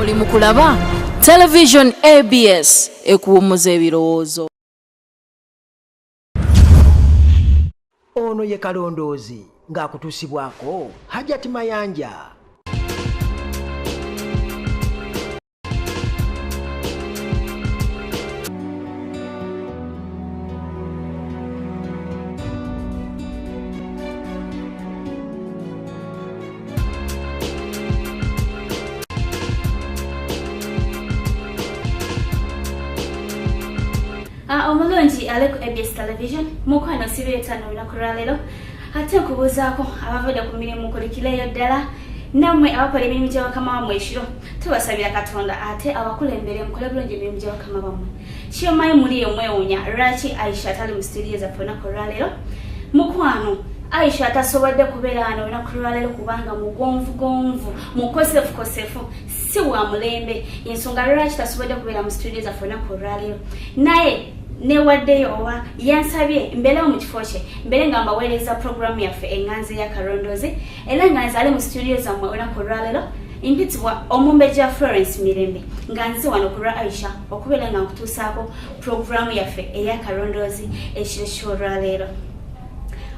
Oli mu kulaba Television ABS ekuwummuza ebirowoozo. Ono ye Kalondoozi ng'akutuusibwako Hajati Mayanja. Ah, omulungi ali ku abs television mukwano sibeetano olunaku lwaleero ate nkubuuzaako abavudde ku mirimu kulikireeyo ddala nammwe abakola emirimu gya bakama bammwe ekiro tubasabira katonda ate abakulembere mukole bulungi emirimu gya bakama bammwe kyomanyi muli eyo mwewuunya lwaki aisha atali mu situdiyo zaffe olunaku olwaleero mukwano aisha atasobodde kubeera wano olunaku lwaleero kubanga mugonvugonvu mukosefukosefu si wa mulembe ensonga lwaki tasobodde kubeera mu situdiyo zaffe olunaku olwaleero naye newaddeyo oba yansabye mbeerewo mu kifo kye mbeere nga mbaweereza puroguramu yaffe eŋŋanzi ya kalondoozi era nga nze ali mu situdiyo zammwe olunaku olwaleero mpitibwa omumbejja Florence Mirembe nga nze wano ku lwa Aisha okubeera nga nkutuusaako puroguramu yaffe eyakalondoozi ekiro ky'olwaleero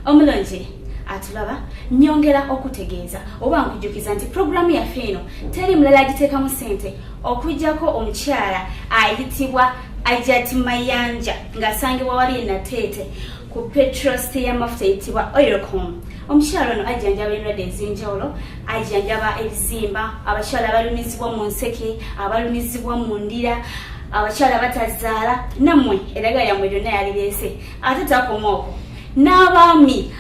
omulungi atulaba nyongera okutegeeza oba nkujjukiza nti puroguramu yaffe eno teri mulala agiteekamu ssente okujjako omukyala ayitibwa Ajati Mayanja ng'asangibwa wali Nateete ku petrol y'amafuta eyitibwa Oilcom. Omukyala ono ajjanjaba endwadde ez'enjawulo, ajjanjaba ebizimba, abakyala abalumizibwa mu nseke, abalumizibwa mu ndira, abakyala batazaala, nammwe eddagala lyammwe lyonna yalireese. Ate takoma okwo n'abaami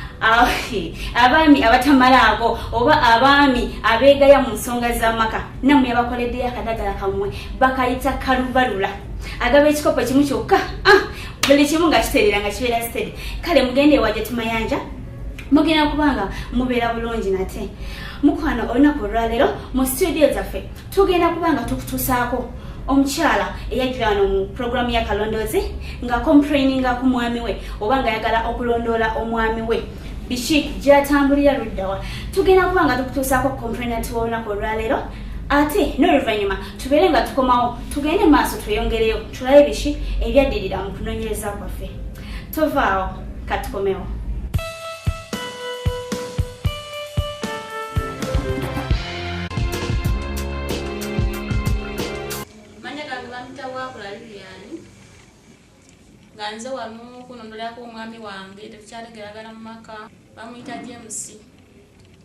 abaami abatamalaako oba abaami abeegaya mu nsonga z'amaka nammwe yabakoleddeyo akadagala kammwe bakayita kalubalula agaba ekikopo kimu kyokka ah, buli kimu nga kiterera nga kibeera sitede kale mugende ewaje tumayanja mugenda kubanga mubeera bulungi nate mukwano olunaku olwaleero mu studio zaffe tugenda kubanga tukutusaako omukyala eyajjira wano mu puroguramu ya kalondoozi nga complaininga ku mwami we oba nga ayagala okulondoola omwami we biki gyatambulira luddawa tugenda kuba nga tukutuusaako complainant w'olunaku olwaleero ate n'oluvannyuma tubeere nga tukomawo tugende maaso tweyongereyo tulabe biki ebyaddirira mu kunoonyereza kwaffe tovaawo katukomewo Manya gange bampita Bwakula Lilian nga nze wano kunondolako omwami wange tetukyategeragana mu maka bamuyita James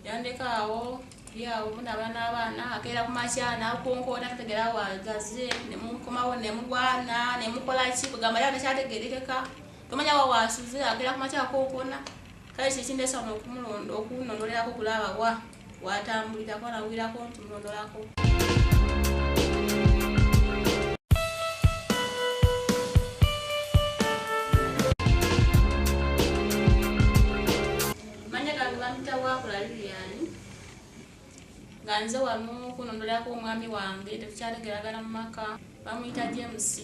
yandeka awo lyawo munaba n'abaana akeera ku makya nakonkoona tategera wagaze nemukomawo nemulwana nemukola ki kugamba yawo tekyategerekeka tomanya wa wasuze akeera ku makya akonkona kale kyekindeesa wano okumulonda okunondolerako kulaba wa watambulira kuba nawulirako nti mulondolako manya gange bampita Bwakula Lilian nga nze wano kunondolako omwami wange tetukyategeragana mu maka bamuyita James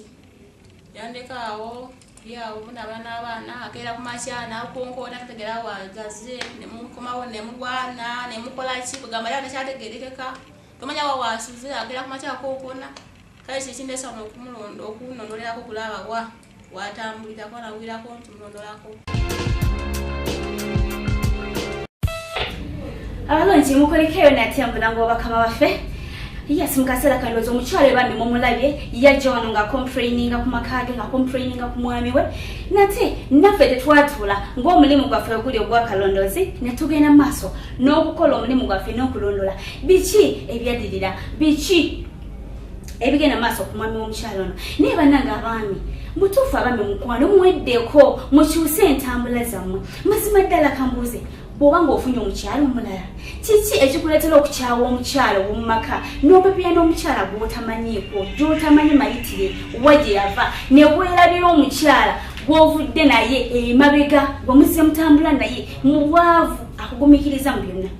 yandeka awo lyawo munaba n'abaana akeera ku makya nakonkoona tategera wagaze nemukomawo nemulwana nemukola ki kugamba yawo tekyategerekeka tomanya wa wasuze akeera ku makya akonkona kale kyekindeesa wano okumulonda okunondolerako kulaba wa watambulira kuba nawulirako nti mulondolako abalungi mukulikeyo nate mulango bakama baffe yes mukaseera kano ndowooza omukyalo ebambi mumulabye yajja wano nga complaininga ku maka ge nga complaininga ku mwami we nate naffe tetwatuula ng'omulimu gwaffe oguli ogwakalondoozi ne tugenda mu maaso n'okukola omulimu gwaffe n'okulondola biki ebyaddirira biki ebigenda maaso ku mwami w'omukyalo ono naye bannange abaami mutuufu abaami mukwano muweddeko mukyuse entambula zammwe mazima ddala kambuuze bw'oba ng'ofunye omukyalo omulala kiki ekikuleetera okukyawa omukyalo w'omu maka n'opepeya n'omukyala gw'otamanyiiko gy'otamanyi mayitire wa gye yava ne weerabira omukyala gw'ovudde naye emabega gwe muzze mutambula naye mu bwavu akugumikiriza mu byonna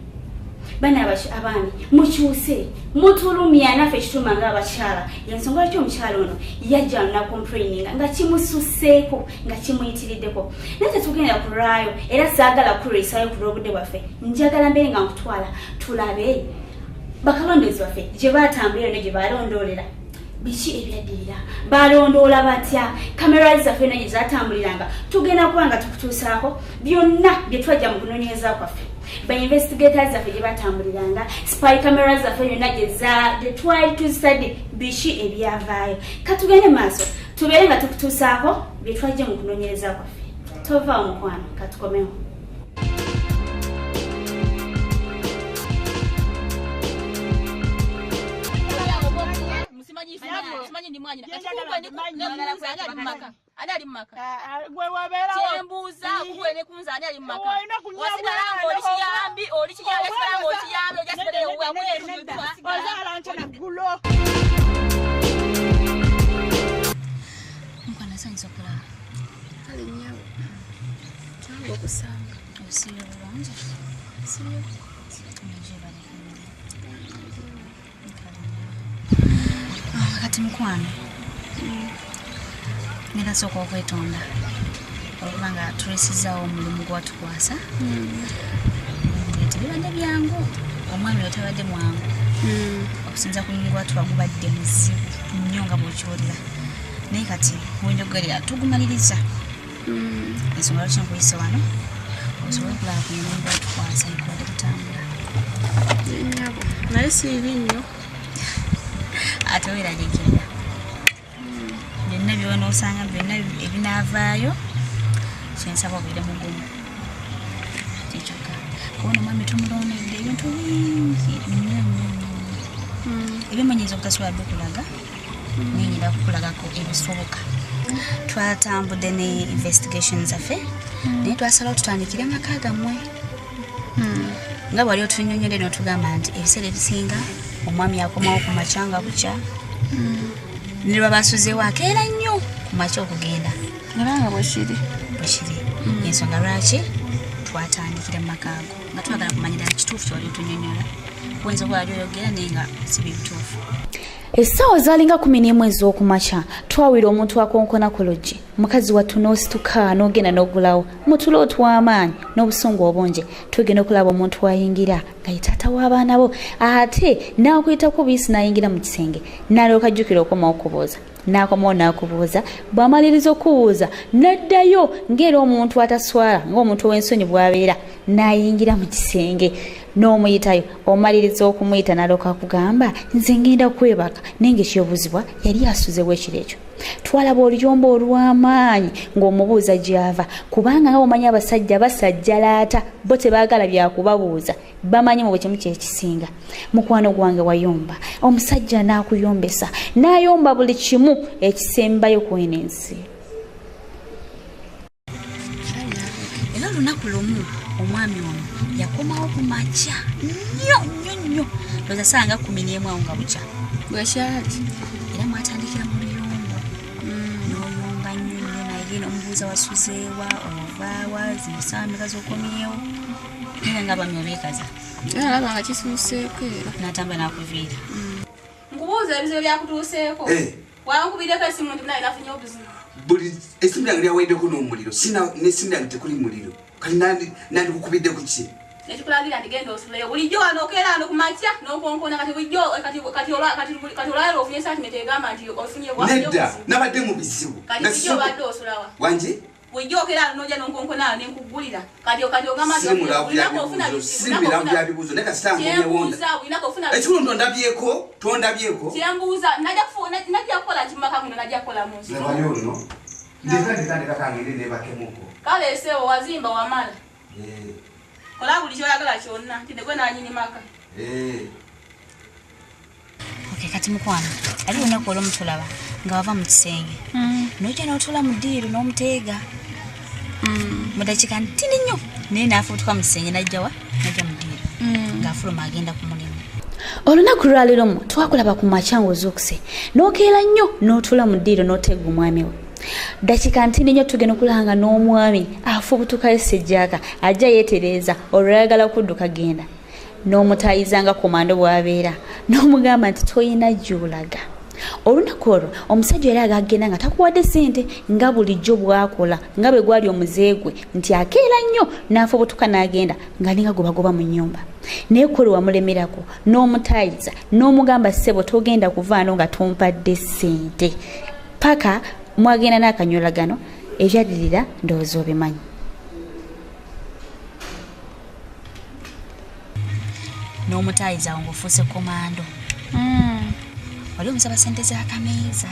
bana abaami mukyuse mutulumya naffe kituma nga abakyala yensonga lwaki omukyala ono yajja nakomplaininga nga kimususeeko nga kimuyitiriddeko naye tetugenda kulwayo era saagala kulwisayo ku lw'obudde bwaffe njagala mbeere nga nkutwala tulabe Bakalondoozi baffe gye batambulira yonna gye balondoolera, biki ebyaddirira, balondoola batya, kamera zaffe yonna gye zatambuliranga, tugenda kuba nga tukutuusaako byonna bye twajja mu kunoonyereza kwaffe. Ba investigators zaffe gye batambuliranga, spy camera zaffe yonna gye twali tuzitadde, biki ebyavaayo. Katugende maaso tubeere nga tukutuusaako bye twajja mu kunoonyereza kwaffe. Tovaawo mukwano, katukomewo. Gwe wabeerawo. Kyembuuza kugwe ne kunza, ani ali mu maka? Olina kunywa Wasigala bwana. ng'oli kiyambi, oli kiyambi, wasigala ng'oli kiyambi, ojja sigala ewabweru. Ozaala nkya naggulo. Mukwano, asanyusa okulaba. Kale nnyabo, kyangu okusanga. Osiibye bulungi? Sibye. Najebaleka. Kati mukwano, ngenda sooka okwetonda olwokuba nga tulesizaawo omulimu gwatukwasa. Tebibadde byangu, omwami otabadde mwangu. Okusinza ku mulimu gwatuwa gubadde muzibu nnyo nga bw'okiwulira, naye kati wenjogerera tugumaliriza. Ensonga lwaki nkuyise wano, osobole okulaba ku mulimu gwatukwasa ekubadde gutambula. Nnyabo, naye siibi nnyo. Ate weeraliikirira, byonna byonoosanga, byonna ebinaavaayo, kyensaba obeere mugumu, kyekyokka. Kubona omwami tumulondedde ebintu bingi nnyo nnyo nnyo nnyo, ebimu nyinza obutasobola bikulaga, naye nyina kukulagako ebisoboka. Twatambudde ne investigation zaffe, naye twasalawo tutandikire amaka gammwe nga bwali otunyonyole n'otugamba nti ebiseera ebisinga omwami akomawo ku makya nga bukya, ne lwaba asuzeewo akeera nnyo ku makya okugenda. Era nga bwe kiri. Bwekiri, ensonga lwaki twatandikira mu maka ago, nga twagala kumanya ddala kituufu kyewali otunyonyola. Wayinza okuba wali oyogera naye nga si bibituufu. Essaawa zaalinga 11 ez'okumakya, twawulira omuntu akonkona ku luggi. Mukazi wattu n'osituka n'ogenda n'oggulawo mu tulo otw'amaanyi n'obusungu obungi. Tugenda okulaba omuntu ayingira nga ye taata w'abaana bo, ate n'akuyitako buyisi n'ayingira mu kisenge, n'alyoka ajjukira okomawo okubuuza, n'akomawo n'akubuuza. Bw'amaliriza okubuuza n'addayo ng'era omuntu ataswala, ng'omuntu ow'ensonyi bw'abeera, n'ayingira mu kisenge n'omuyitayo. Omaliriza okumuyita n'alyoka akugamba, "Nze ngenda kwebaka." Naye ng'ekyobuzibwa yali asuzewo ekiro ekyo. Twalaba oluyombo olw'amaanyi ng'omubuuza gy'ava, kubanga nga omanyi abasajja basajjalaata, bo tebaagala byakubabuuza, bamanyi mu buli kimu kyekisinga. Mukwano gwange, wayomba omusajja n'akuyombesa, n'ayomba buli kimu ekisembayo ku eno ensi. Era olunaku lumu omwami ono yakomawo ku makya nnyo nnyo nnyo, ndowooza saa nga 11 awo nga bukya. Bwekyali. Era mwatandikira mu luyombo, n'oyomba nnyo nnyo naye, n'omubuuza wasuzeewa, ovaawa, zino saawa meka z'okomyewo, naye nga abaami obeekaza. Era alaba nga kisuuseeko era. N'atamba n'akuviira. Nkubuuza ebizibu byakutuuseeko. Wankubireko esimu nti naye nafunye obuzibu. Buli esimu yange lyaweddeko n'omuliro, sina n'esimu yange tekuli muliro. Kati nandikukubidde ku ki? Nekikulagira nti genda osuleyo. Bulijjo wano okeera wano ku makya n'okonkona, kati bulijjo kati olwaliro ofunye statement egamba nti ofunye wafunye Nedda. obuzibu. Nabadde mu bizibu. Kati Nga bulijjo obadde osulawa? Wangi? Bulijjo okeera wano n'ojja n'onkonkona wano nenkugulira, kati ogamba nti Siri mulavu bya bulinako ofuna bibuuzo, bizibu, siri bulinako mulavu ofuna bya bibuuzo, naye kasita nkomyewo. Kyembuuza, bulinako ofuna bizibu. Ekikulu tondabyeko, tondabyeko. Kyembuuza, najja kukola ki mu maka muno? Najja kukola mu nsi? Labayo nno, ndeka kangende nebakemuko. Kale esewo wazimba wamala, kola buli kyoyagala kyonna, nti negwe nanyini maka. Okay, kati mukwano, ali olunaku olwomutulaba nga wava mu kisenge nojja n'otuula mu ddiiro n'omuteega mu dakiika ntini nnyo, naye n'afuutuka mu kisenge najjawa, najja mu ddiiro ng'afuluma agenda ku mulimu. Olunaku lwaleero mu twakulaba ku makya ng'ozuukuse n'okeera nnyo n'otuula mu ddiiro n'oteega omwami we. Dakiika ntini nnyo tugenda okulaba nga n'omwami afubutukayo sejjaaka, ajja yeetereeza olwayagala kudduka genda, n'omutayiza nga komando bw'abeera, n'omugamba nti toyina gy'olaga. Olunaku olwo omusajja era agagenda nga takuwadde ssente nga bulijjo bw'akola, nga bwe gwali omuze gwe nti akeera nnyo n'afubutuka n'agenda ng'alinga gwebagoba mu nnyumba. Naye kole wamulemerako n'omutayiza n'omugamba ssebo togenda kuvaano nga tompadde ssente paka mwagenda n'akanyolagano ebyaddirira ndowooza obimanyi. N'omutayiza awo ng'ofuuse komando. Wali omusaba ssente z'akameeza.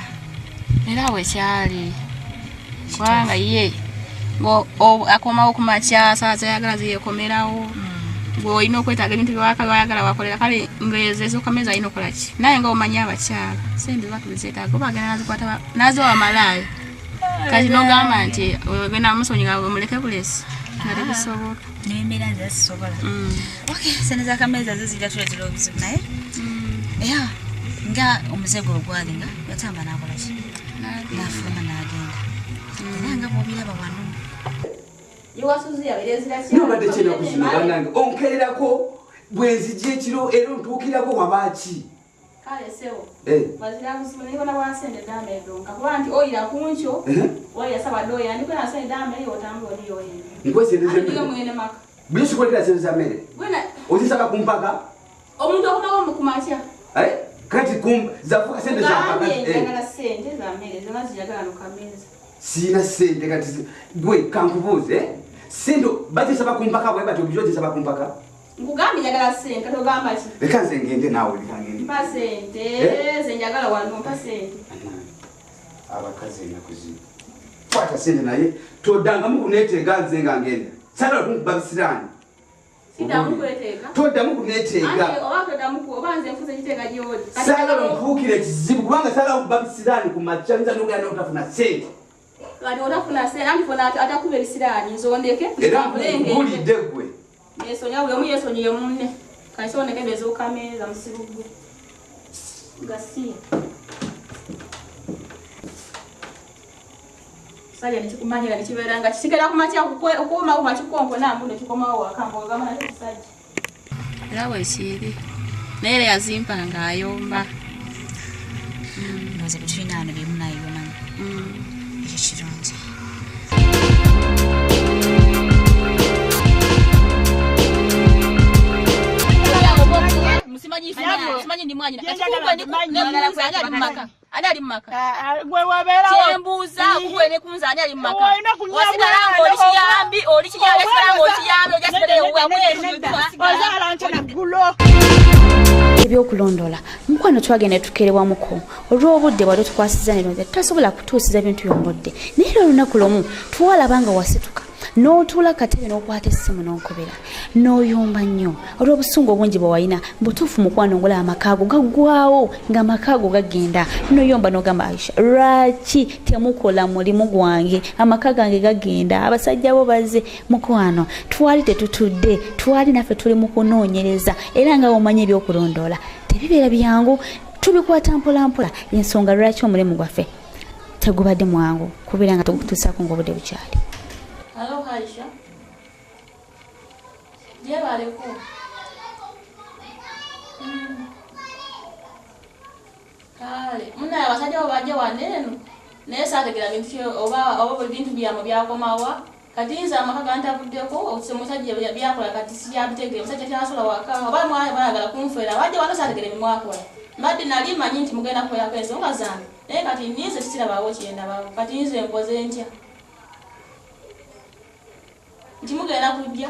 Era bwe kyali kubanga ye akomawo ku makya saa zayagala zeyekomerawo gwe olina okwetaaga ebintu byewaka byewayagala wakolera kale ngaezo ezokameeza alina okukola ki naye nga omanyi abakyala sente batuzeetaaga oba agenda nazikwata naziwa malaayo kati nogamba nti ogenda musonyi nga muleke bulesi nga tebisoboka n'embeera nze zisobola. Okay, sente z'akameeza zo zijja tuleetera obuzibu naye era nga omuze gwe ogwali nga yatamba n'akola ki n'afuluma n'agenda era nga bw'obiraba wano. Nobadde kyenaku zino bannange onkererako bwenzijja ekiro era ontuukirako wabaaki. Kale sebo wazira buzibu naye bona bwasente dama edonka kuba nti oyira kunkyo oyira sabadde oya ndiko na sente dama eyo otambula oli yoyenda nkwesente mwene maka buli sikuletera sente za mmere ozisaba kumpaka omuntu akomawo kumakya kati zafuuka sente zampaka njagala sente za mmere zona zijagala nukameza siina sente kati gwe kankubuuze sente bazisaba kumpaka bwe batyo bulijjo ozisaba kumpaka. Nkugambye njagala sente kati ogamba ki? Leka nze ngende naawe leka ngende. Mpa sente nze njagala wano mpa sente. Abakazi ennaku zino kwata sente naye toddangamu kuneeteega nze nga ngenda saagala kunkuba bisiraani. Siddamu kweteega. Toddamu kuneeteega. Oba toddamu oba nze nfuuse kiteega gy'oli. Saagala onfuukire ekizibu kubanga saagala kunkuba bisiraani ku makya nza n'ogenda n'otafuna sente. Kati otafuna sente anti funa atakuba ebisiraani nze ondeke. Era nkubuulidde ggwe. Yesonya buli omu yeesonyiye munne kati sondeke bezuukameeza musiru gwe gasiya sajja nekikumanyira nekibeera nga kikigera kumakya okuwomawo makikonkona mbu nekikomawo waka ng'ogamba nakyo kisajja. Era bwekiri naye era yazimpa ng'ayomba. Ndowooza byetulina wano byemu naye byomanyi ekyo kirungi. Simanyi ndi mwanyina ani ali mumaka kyembuuza kugwe ne kunze ani ali mumaka wasigala ng'oli kiyambi oli kiyambi wasigala ng'oli kiyambi ojasigala ewabweru. Ebyokulondola mukwano twagenda tukerewamuko olw'obudde bwali tukwasiza ne tutasobola kutuusiza bintu by'omubudde naye era olunaku lumu twalaba nga wasituka n'otuula katebe n'okwata essimu n'onkubira n'oyomba nnyo olw'obusungu obungi bwe walina butuufu mukwano ngolaba amakaago gaggwawo ng'amakaago gagenda n'oyomba n'ogamba Aisha lwaki temukola mulimu gwange amaka gange gagenda abasajja bo bazze mukwano twali tetutudde twali naffe tuli mu kunoonyereza era nga omanyi ebyokulondoola tebibeera byangu tubikwata mpola mpola ensonga lwaki omulimu gwaffe tegubadde mwangu kubeera nga tugutuusaako ng'obudde bukyali. Hello Aisha. Gyebaleko. Kale, munaye abasajja bo bajja wano eno naye saategera bintu ki oba buli bintu byammwe byakomawa kati nze amaka gantabuddeko omusajja byakola kati sibyabitegeera omusajja kyasola waka oba mwayagala kunfeera bajja wano saategera ebimwakola mbadde nali mmanyi nti mugenda kukolerako ensonga zange naye kati ninze sikirabawo kyendabawo kati nze nkoze ntya nti mugenda kujja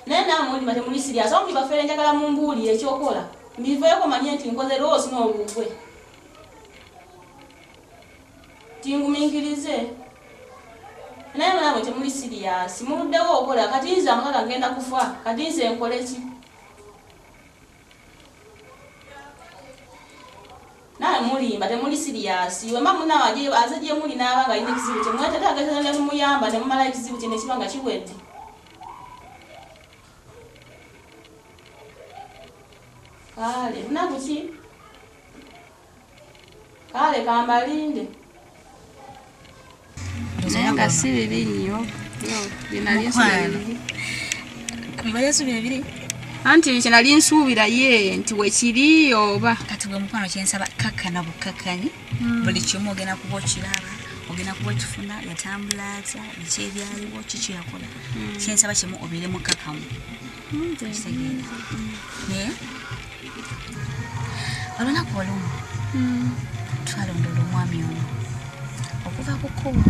naye nammwe mulima temuli serious oba muli njagala mumbuulire ekyokola mbiveeko manye nti nkoze loosi n'olugwe tingumiikirize naye namwe temuli serious muluddewo okola kati nze amaka gagenda kufa kati nze nkole ki naye mulimba temuli serious wemba munawe aze gye muli n'aba nga alina ekizibu kye mweteteageza ne mumuyamba ne mumala ekizibu kye ne kiba nga kiwedde. Kale lunaku ki? Kale kambalinde. Naye nga si bibi nnyo bye nali nsuubira. Anti kye nali nsuubira ye nti wekiri oba kati gwe mukwano kyensaba kakkana bukakkanyi buli kimu ogenda kuba okiraba Ogenda kuba okifuna, yatambula atya, biki ebyaliwo, kiki yakola. Kyensaba kimu, obeere mukkakamu, kitegeera? Naye olunaku olumu twalondoola omwami ono okuva ku kkubo,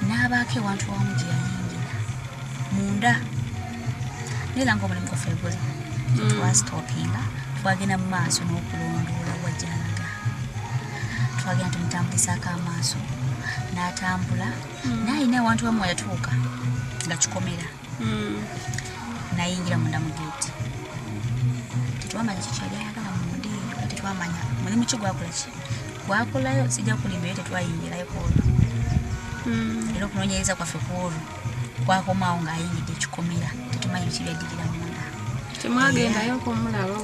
n'abaako ewantu wamu gye yayingira munda. Naye era ngaomulimu gwaffe guli, tetwasitopinga, twagenda mu maaso n'okulondoola wajjalaga. Twagenda tumutambulisaako amaaso, n'atambula, naye alina ewantu wamu weyatuuka nga kikomera, nayingira munda mu geeti. Tetwamanya kiki yali ayagala munda eyo, era tetwamanya mulimu ki gwakola, ki gwakolayo. Sijja kulimba, eyo tetwayingirayo kwolwo, era okunoonyereza kwaffe kwolwo kwakomaawo ng'ayingidde ekikomera. Tetumanyi biki byaddirira munda. Temwagendayo kumulaba?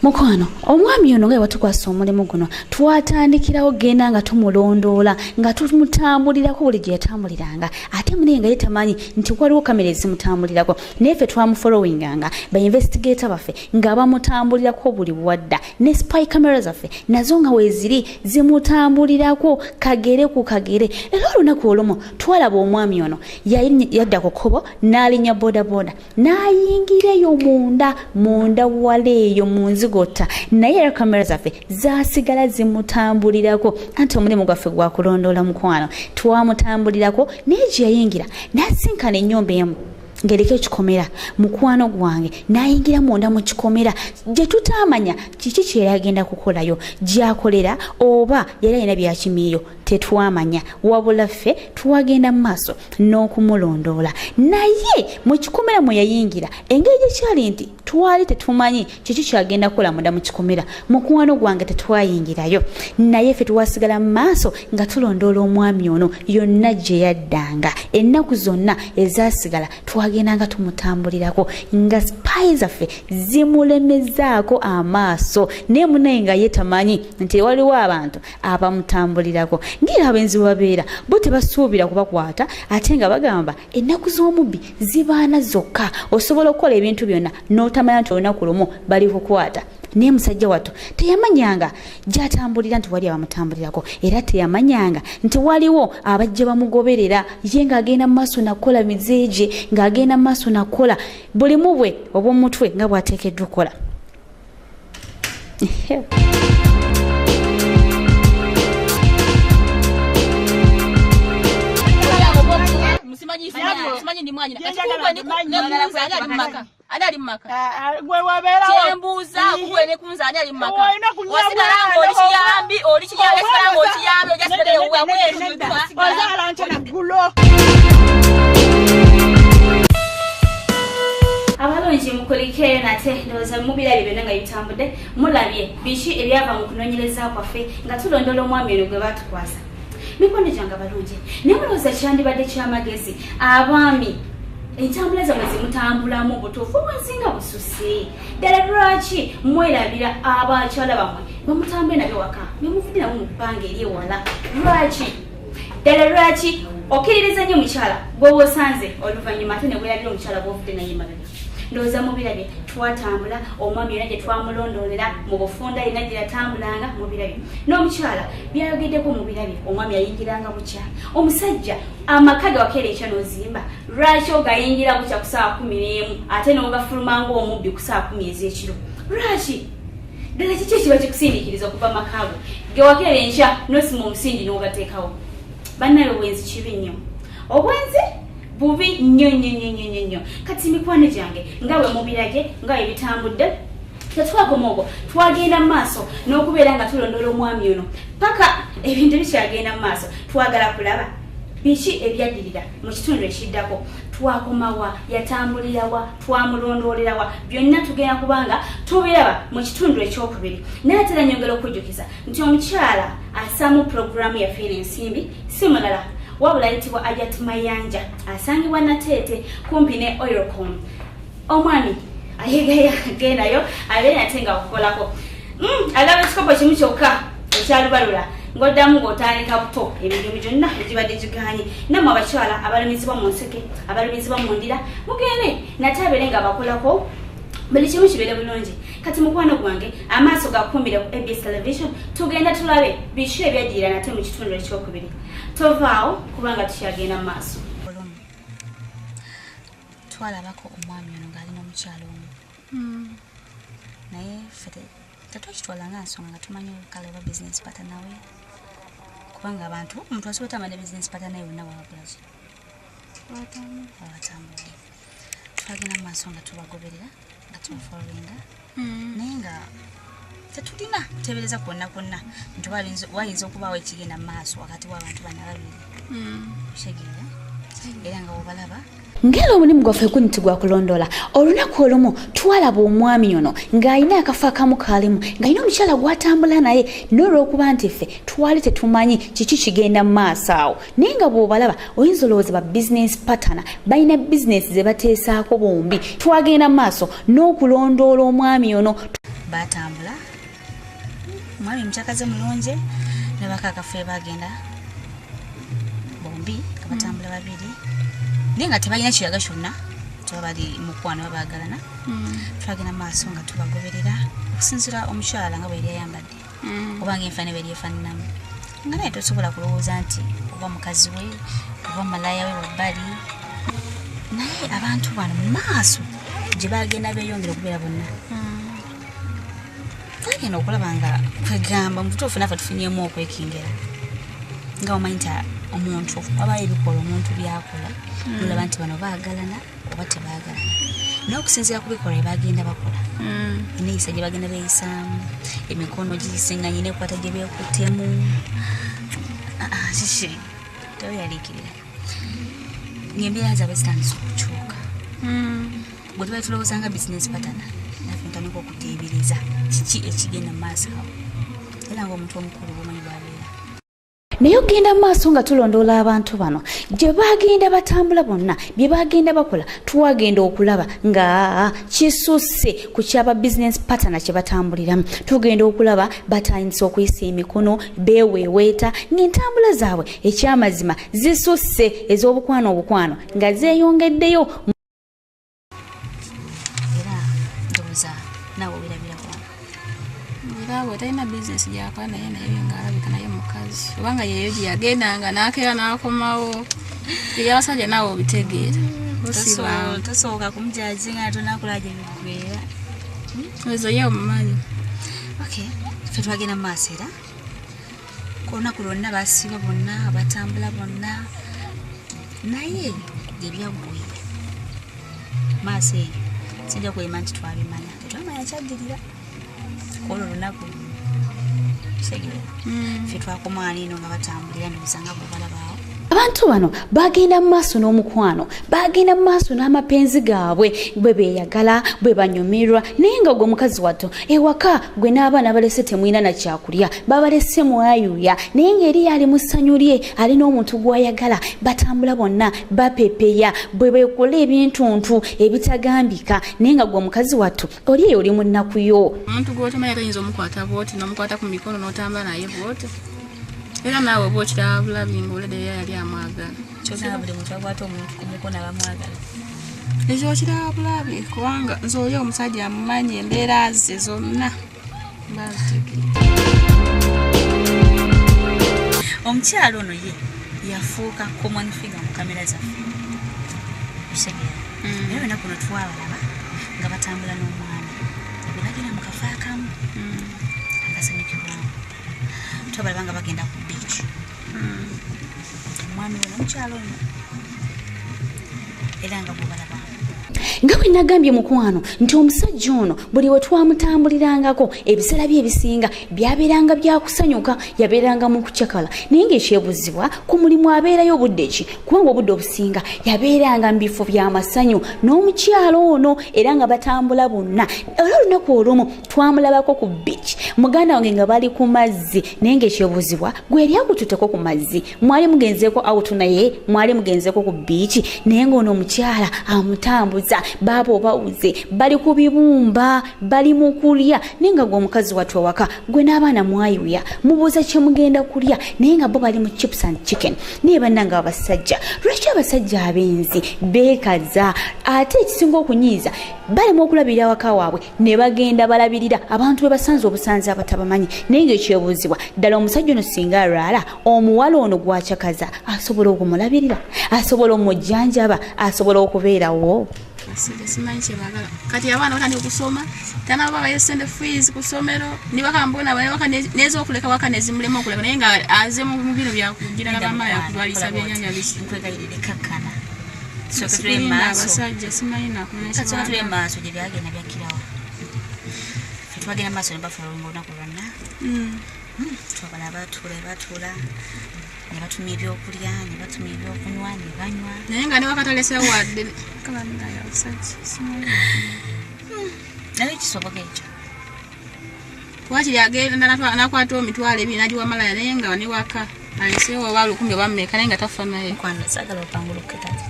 Mukwano, omwami ono nga watukwasa omulimu guno, twatandikirawo genda nga tumulondoola, nga tumutambulirako buli gye yatambuliranga, ate munaye nga ye tamanyi nti waliwo kamera ezimutambulirako. Naye ffe twamufollowinganga, ba investigator baffe nga bamutambulirako buli wadda, ne spy camera zaffe nazo nga weeziri zimutambulirako kagere ku kagere. Era olunaku olumu twalaba omwami ono yadda ku kkubo, n'alinnya bodaboda, n'ayingireyo munda munda wala eyo mu nzigota, naye era kamera zaffe zasigala zimutambulirako, anti omulimu gwaffe gwa kulondoola. Mukwano, twamutambulirako, naye gye yayingira n'asinkana ennyumba emu ng'eriko ekikomera. Mukwano gwange, n'ayingira munda mu kikomera gye tutaamanya kiki kye yali agenda kukolayo, gy'akolera, oba yali alina byakimiiyo, tetwamanya. Wabula ffe twagenda mu maaso n'okumulondoola, naye mu kikomera mwe yayingira, engeri gye kyali nti twali tetumanyi kiki kyagenda kukola munda mu kikomera, mukwano gwange, tetwayingirayo. Naye ffe twasigala mu maaso nga tulondoola omwami ono yonna gye yaddanga. Ennaku zonna ezaasigala twagendanga tumutambulirako, nga spy zaffe zimulemezaako amaaso, naye munaye nga ye tamanyi nti waliwo abantu abamutambulirako. Ngaera abenzi babeera bo tebasuubira kubakwata, ate nga bagamba ennaku z'omubbi zibaana zokka. Osobola okukola ebintu byonna n'otamanya nti olunaku lumu bali kukwata. Naye musajja wattu teyamanyanga gy'atambulira nti wali abamutambulirako, era teyamanyanga nti waliwo abajja bamugoberera. Ye ng'agenda mu maaso nakukola mizeegye, ng'agenda mu maaso nakukola bulimu bwe obw'omutwe nga bw'ateekeddwa okukola. Simanyi ndi mwanyina. Kati kugwe nebuuza, ani ali mumaka? Ani ali mumaka? Gwe wabeerawo. Kyembuuza kugwe nekunza, ani ali mumaka? Olina kunywa. Wasigala ng'oli kiyambi, oli kiyambi, wasigala ng'oli kiyambi, ojasigala wabweru. Ozaala nkya naggulo. Abalungi, mukulikeeyo nate. Ndowooza mubirabye byonna nga bitambudde, mulabye biki ebyava mu kunoonyereza kwaffe nga tulondola omwami ono gwe baatukwasa. Mikwano gyange abalungi, naye mulowooza kyandibadde kyamagezi abaami entambula zammwe zimutambulamu butuufu obwensinga bususse ddala? Lwaki mwerabira abakyala bammwe bamutambule nabyo waka nemuvudde nabo mu bbanga eri ewala? Lwaki ddala, lwaki okkiririza nnyo omukyala gwoba osanze oluvannyuma, ate ne weerabira omukyala gw'ovudde naye mabega? Ndowooza mubirabye, twatambula omwami yonna gye twamulondoolera mu bufunda, yenna gye yatambulanga mubirabye, n'omukyala byayogeddeko mubirabye. Omwami yayingiranga bukya. Omusajja amaka ge wakeera enkya n'ozimba, lwaki ogayingira bukya ku saawa 11, ate n'ogafuluma ng'omubbi ku saawa 10 ez'ekiro? Lwaki ddala? Kiki ekiba kikusindiikiriza okuva maka go ge wakeera enkya n'osima omusingi n'ogateekawo? Bannaye, obwenzi kibi nnyo, obwenzi bubi nnyo nnyo nnyo nnyo nnyo nnyo. Kati mikwano gyange, nga bwe mubirabye nga bwe bitambudde, tetwakoma okwo, twagenda mu maaso n'okubeera nga tulondoola omwami ono paka ebintu bikyagenda mu maaso. Twagala kulaba biki ebyaddirira mu kitundu ekiddako. Twakomawa, yatambulirawa, twamulondoolerawa, byonna tugenda kubanga tubiraba mu kitundu ekyokubiri. Naye ate era nyongera okujjukiza nti omukyala asaamu pulogulaamu yaffe eno ensimbi si mulala wabula ayitibwa Ajat Mayanja, asangibwa Nateete kumpi ne Oilcom. Omwami ayegayo gendayo abeere ate nga okukolako agaba ekikopo kimu kyokka ekyalubalula, ng'oddamu ng'otandika buto emirimu gyonna egibadde giganye. Nammwe abakyala abalumizibwa mu nseke, abalumizibwa mu ndira, mugende nate abeere nga bakolako. Buli kimu kibeere bulungi. Kati mukwano gwange, amaaso gakuumire ku ABS Television, tugenda tulabe biki ebyaddirira nate mu kitundu ekyokubiri. Tovaawo kubanga tukyagenda mu maaso. Olumu twalabako omwami ono ng'alina omukyala omu, naye ffe tetwakitwala nga nsonga, nga tumanyi kale oba business partner we, kubanga abantu omuntu asobola otambula ne business partner we wonna wabakolaki wabatambudde. Twagenda mu maaso nga tubagoberera, nga tubafollowinga, naye nga tetulina kuteebereza kwonna kwonna nti wayinza okubaawo ekigenda mu maaso wakati w'abantu bano ababiri. Kitegeera era nga wobalaba. Ng'era omulimu gwaffe guni tigwakulondoola, olunaku olumu twalaba omwami ono ng'alina akafo akamu kaalimu, ng'alina omukyala gw'atambula naye, n'olwokuba nti ffe twali tetumanyi kiki kigenda mu maaso awo, naye nga bw'obalaba oyinza olowooza ba business partner, balina bizinesi ze bateesaako bombi. Twagenda mu maaso n'okulondoola omwami ono. Batambula, omwami mukyakaze mulungi, ne bakakafe bagenda bombi nga batambula babiri, naye nga tebalina kiraga kyonna teba bali mukwano babaagalana. Twagenda mu maaso nga tubagoberera okusinziira omukyala nga bwe yali ayambadde oba nga enfaanana bwe yali efaananamu, nga naye tosobola kulowooza nti oba mukazi we oba malaaya we wabbali. Naye abantu bano mu maaso gye bagenda beeyongera okubeera bonna, twagenda okulaba nga kwegamba mu butuufu naffe tufunyemu okwekingera, nga omanyi nti omuntu wabayo ebikola omuntu byakola, nolaba nti bano baagalana oba tebaagalana. Naye okusinziira ku bikolwa byebagenda bakola, eneeyisa gye bagenda beeyisaamu, emikono giyisinganye nekwata gye beekuttemu, kiki teweyaliikirira ng'embeera zaabwe zitandise okukyuka. Gwe tubali tulowooza nga business partner, naffe ntandika okuteebereza kiki ekigenda mu maaso awo, era nga omuntu omukulu bwomanyi bwabeera. Naye okugenda mu maaso nga tulondoola abantu bano gye bagenda batambula bonna, bye bagenda bakola, twagenda okulaba nga kisusse ku kyaba business partner kye batambuliramu. Tugenda okulaba batandise okuyisa emikono, beeweeweeta, ng'entambula zaabwe ekyamazima zisusse ez'obukwano, obukwano nga zeeyongeddeyo. Era ndowooza naawe obirabirako wano. Era bwe talina bizinesi gyakola, naye ngaalabika naye mukazi, obanga yeyo gye yagendanga n'akeera n'akomawo. Ebyabasajja naawe obitegeera. Tosooka kumujajinga tonakola gye biggweera. Ezo ye omumanyi. Okay, ffe twagenda mu maaso, era ku lunaku lwonna basiiba bonna, batambula bonna, naye gye byaggweera maaso eyo sijja kuyima nti twabimanya, tetwamanya kyaddirira kwolwo olunaku. Kitegeera, ffe twakomaani eno nga batambulira, ndowooza nga bwebalabaawo. Abantu bano bagenda mu maaso n'omukwano, bagenda mu maaso n'amapenzi gaabwe, bwe beeyagala, bwe banyumirwa, naye nga gwe omukazi watto ewaka gwe n'abaana balese temwina na kyakulya, babalese mwayuya, naye ng'eri ali mu ssanyu lye, ali n'omuntu gw'ayagala, batambula bonna, bapepeya, bwe beekola ebintuntu ebitagambika, naye nga gwe omukazi watto oli eyo oli mu nnaku yo. Omuntu gwotomanyi toyinza omukwata bwoti, nomukwata ku mikono n'otambula naye bwoti, era naawe oba okiraba bulabi ngaoledde era yali amwagala. Kyogamba buli muntu akwata omuntu ku mukono abamwagala? Ekyo okiraba bulabi, kubanga nze oli omusajja amumanyi, embeera ze zonna mbazitegeera. Omukyala ono ye yafuuka common figure mu kamera zaffe, kitegeera? Naye olunaku luno twabalaba nga batambula n'omwami ne bagenda mu kafo akamu akasanyukirwamu. Twabalaba nga bagenda ku beach, omwami we n'omukyala ono, era nga bwebalaba. Nga bwe nagambye mukwano nti omusajja ono buli we twamutambulirangako, ebiseera bye ebisinga byabeeranga byakusanyuka, yabeeranga mu kucakala, naye ng'ekyebuzibwa ku mulimu abeerayo obudde ki, kubanga obudde obusinga yabeeranga mu bifo by'amasanyu n'omukyalo ono, era nga batambula bonna. Era olunaku olumu twamulabako ku beach, muganda wange, nga bali ku mazzi, naye ng'ekyebuzibwa gwe eri akututeko ku mazzi, mwali mugenzeeko out naye, mwali mugenzeeko ku beach, naye ng'ono omukyala amutambuza. Baaba obawuze bali ku bibumba, bali mu kulya, naye nga gwe omukazi wattu awaka gwe n'abaana mwayuya mubuuza kye mugenda kulya, naye nga bo bali mu chips and chicken. Naye bannange abasajja, lwaki abasajja abenzi beekaza? Ate ekisinga okunyiiza, balema okulabirira awaka waabwe ne bagenda balabirira abantu be basanze obusanzi abatabamanyi. Naye ng'ekyebuuzibwa ddala, omusajja ono singa alwala, omuwala ono gw'akyakaza asobola okumulabirira, asobola omujjanjaba, asobola okubeerawo? Abasajja simanyi kyebagala. Kati abaana batandika okusoma, tanaba babayo sente fees ku ssomero, nibakambona waka nezokuleka waka nezimulema okuleka, naye nga aze mu bino byakugira nabamala yakulwalisa byenyanja biki. Nkwegayiridde, kakkana. Sikulimba, abasajja simanyi nakumanya. Kasooka tule maaso gye byagenda byakkirawa. Ffe twagenda maaso ne bafula olunaku lwonna. Twabala batuula, batuula ne batumya ebyokulya, ne batumya ebyokunywa, ne banywa. Naye nga newakatalese wadde kabanaye abasajja simanyi. Naye kisoboka ekyo? Wakiri agenda nakwata 20,000 nagiwa malaya, naye nga newaka alesewo oba 1,000 oba mmeka, naye nga tafa naye. Mukwano, saagala opanguluke kati.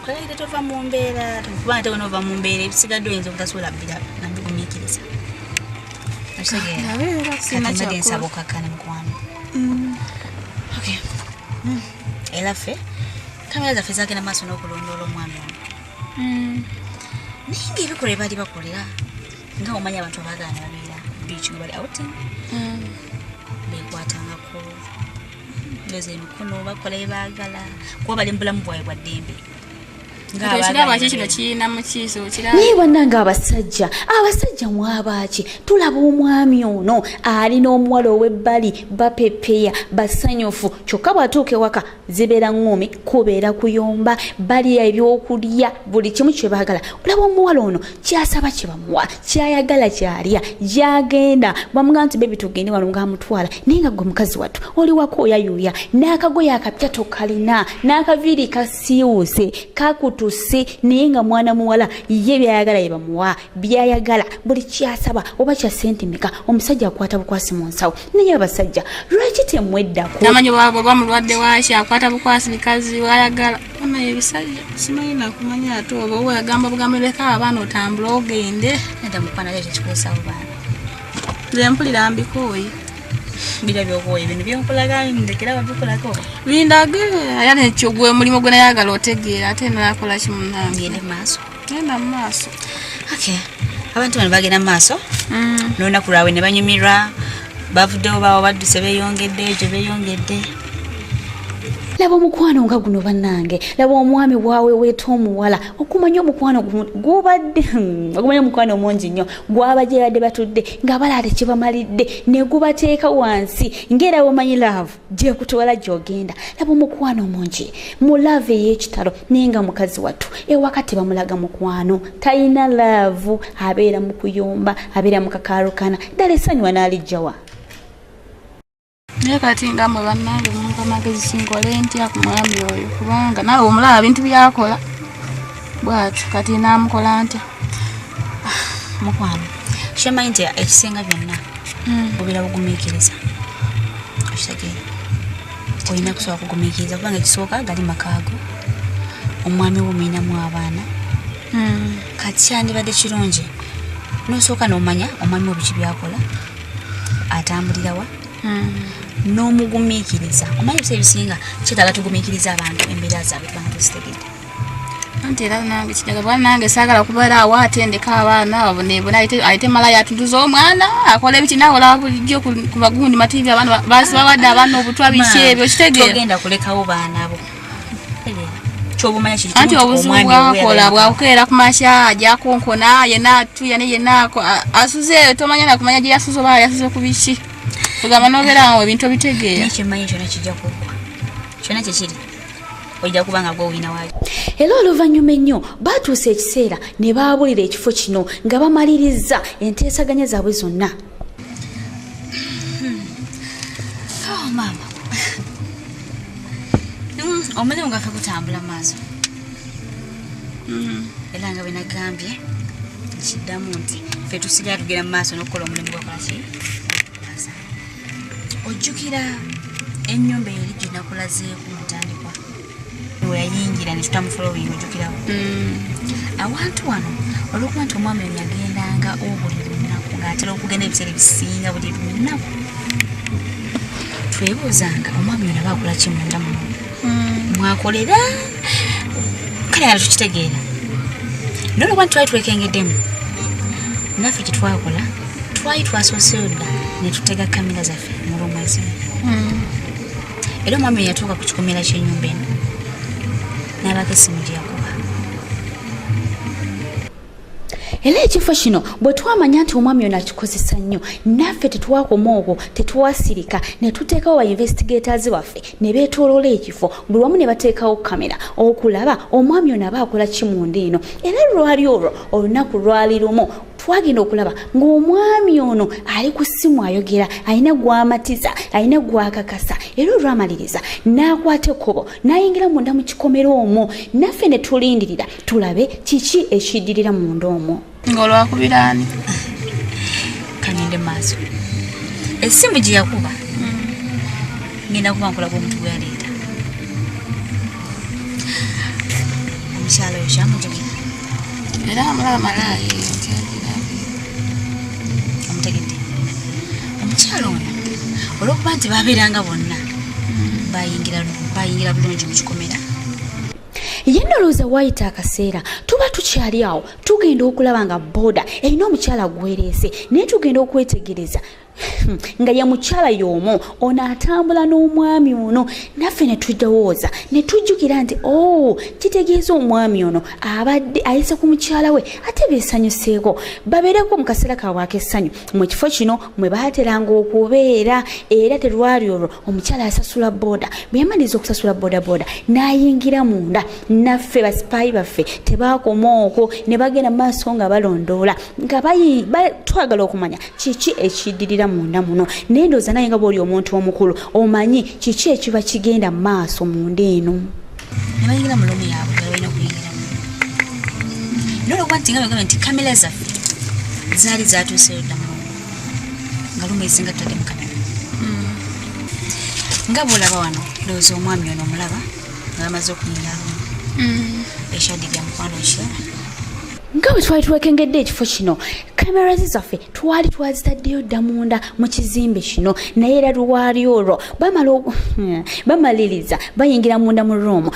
Kolagire tova mu mbeera, kubanga te wonova mu mbeera ebisigadde oyinza obutasobola bbira nabigumiikiriza. Okitegeera? Nabeera sirina Kati mbadde kyakukola. nsaba okakkane, mukwano. Okay. Era ffe kamera zaffe zagenda maaso n'okulondoola omwami ono, naye ng'ebikolwa ebaali bakolera, nga omanyi abantu abaagala ne babeera beach nga bali outing, bekwatangako beza emikono, bakola byebaagala kuba bali mu bulamu bwabwe bwa ddembe. Kati okiraba ki kino kirina mu kiiso okiraba? Naye bannange abasajja, abasajja mwabaaki? Tulaba omwami ono ali n'omuwala ow'ebbali, bapepeya, basanyufu, kyokka bw'atuuka ewaka zibeera ŋŋumi, kubeera kuyomba, balya ebyokulya buli kimu kye baagala. Olaba omuwala ono kyasaba kye bamuwa, kyayagala kyalya, gyagenda bamugamba nti, "Baby, tugende wano," ng'amutwala. Naye nga gwe mukazi wattu oli waka oyayuya n'akagoye akapya tokalina, n'akaviiri kasiiwuuse, kakutuse, naye nga mwana muwala ye byayagala ye bamuwa, byayagala buli kyasaba oba kya sente meka, omusajja akwata bukwasi mu nsawo. Naye abasajja, lwaki temweddako? Tamanyi oba mulwadde waki, akwata bukwasi bikazi wayagala. Naye ebisajja simanyi nakumanya, ate oba oba yagamba bugambo, leka abaana otambule ogende. Nedda mukwano, ate tekikulesawo baana. Nze mpulira mbikooye. Bira byokooya, ebintu byenkulaga ndekera babikolako. Bindage aya nekyo gwe mulimu gwe nayagala otegeera, ate nakola ki munange? Ngende maaso? Genda mu maaso. Okay, abantu bano bagenda mu maaso n'olunaku lwabwe ne banyumirwa, bavuddewo bawo badduse, beeyongedde egyo beeyongedde. Laba omukwano nga guno bannange, laba omwami bwawe weeta omuwala. Okumanya omukwano gubadde okumanya omukwano mungi nnyo gwabajje badde batudde nga balala tekibamalidde ne gubateeka wansi, ng'era bwomanyi love gyekutwala gy'ogenda. Laba omukwano mungi mu love ey'ekitalo, naye nga mukazi wattu ewaka tebamulaga mukwano, talina love, abeera mu kuyomba, abeera mu kakaalukana. Ddala essanyu anaalijjawa? Naye kati nga mmwe bannange mumpa magezi, kinkole ntya ku mwami oyo? Kubanga naawe omulaba bintu byakola bwatyo, kati naamukola ntya? Mukwano, kyemanyi nti ekisinga byonna bubeera bugumiikiriza. Okitegeera? Olina kusobola kugumiikiriza, kubanga ekisooka gali makaago, omwami wo mulinamu abaana. Kati kyandibadde kirungi nosooka n'omanya omwami wo biki byakola, atambulirawa, n'omugumiikiriza. Omanyi ebiseera ebisinga kyetaaga tugumiikiriza abantu embeera zaabwe, kubanga tuzitegedde. Anti era nange kinyaga, bwana nange saagala kubeera awo ate ndeka abaana babonebona, ayite malaya atuntuze omwana, akola ebiki. Naawe olaba bulijjo ku bagundi mativi abaana bawadde abaana obutwa, biki ebyo, kitegeera? Togenda kulekawo baana bo. Tegeera. Kyoba omanya kiri Anti kimu nti obuzibu omwami owe bwakola yagala- bwakukeera ku makya ajja konkona, yenna atuya ne yenna asuze eyo, tomanya nakumanya gye yasuze oba yasuze ku biki, kugamba nobeera awo ebintu obitegeera. Naye kyemmanyi kyonna kijja kuggwa, kyonna kyekiri ojja kuba nga gwe olina waaki. Era oluvannyuma ennyo baatuusa ekiseera ne baabulira ekifo kino nga bamaliriza enteesaganya zaabwe zonna. Oh, maama. Omulimu gwaffe gutambula maaso, era nga bwe nagambye nkiddamu nti ffe tusigala tugenda mu maaso n'okukola omulimu gwakola ki. Ojjukira ennyumba eri gye nakulazeeko mu ntandikwa? Weyayingira ne tutamufollowing ojjukirawo. Awantu wano olw'okuba nti omwami ono yagendanga buli lunaku ng'atera okugenda ebiseera ebisinga buli lunaku, twebuuzanga omwami ono aba akola ki munda muno, mwakolera kale ala tukitegeera. Naye olwokuba nti twali twekengeddemu, naffe kye twakola twali twasooseyo dda ne tutega kamera zaffe mu lumu ezimu. Era omwami oyo yatuuka ku kikomera ky'ennyumba eno n'abaako essimu gye yakuba. Era ekifo kino bwe twamanya nti omwami ono akikozesa nnyo, naffe tetwakoma okwo, tetwasirika, ne tuteekawo ba investigators baffe ne beetooloola ekifo buli wamu ne bateekawo kamera okulaba omwami ono aba akola ki munda eno. Era lwali olwo olunaku lwali lumu twagenda okulaba ng'omwami ono ali ku ssimu ayogera, alina gw'amatiza, alina gw'akakasa. Era olwamaliriza n'akwata ekkubo n'ayingira munda mu kikomera omwo, naffe ne tulindirira tulabe kiki ekiddirira munda omwo. Ng'olwakubira ani? Kangende maaso. Essimu gye yakuba ngenda kuba nkulaga omuntu gwe yaleeta. Omukyala oyo kyamujjukira. Era amulaba malaaya eyo nkyagirabye. Omutegedde. Omukyala ono olw'okuba nti babeeranga bonna bayingira bulungi mu kikomera. Ye ndowooza waayita akaseera tuba tukyali awo tugenda okulaba nga booda erina omukyala gwereese, naye tugenda okwetegereza nga ye mukyala y'omu ono atambula n'omwami ono. Naffe ne tulowooza ne tujjukira nti o kitegeeza omwami ono abadde ayise ku mukyala we ate beesanyuseeko, babeereko mu kaseera kaabwe ak'essanyu mu kifo kino mwe baateranga okubeera. Era terwali olwo omukyala asasula booda, bwe yamaliriza okusasula boodabooda n'ayingira munda. Naffe basipaayi baffe tebaakoma okwo, ne bagenda mu maaso nga balondoola nga twagala okumanya kiki ekiddirira munda muno. Naye ndowooza naye nga bw'oli omuntu omukulu omanyi kiki ekiba kigenda mu maaso munda eno. Ne bayingira mu lumu yaabwe nga balina okuyingiramu. Naye olwokuba nti nga bwe nti kamera zaffe zaali zatuuseyo dda mu lumu, nga lumu ezisinga tutadde mu kamera. Nga bw'olaba wano, ndowooza omwami ono omulaba nga bamaze okuyingira lumu. Ekyaddi bya mukwano okiraba. Nga bwe twali twekengedde ekifo kino, kamera zaffe twali twazitaddeyo dda munda mu kizimbe kino. Naye era lwali olwo bamaliriza bayingira munda mu room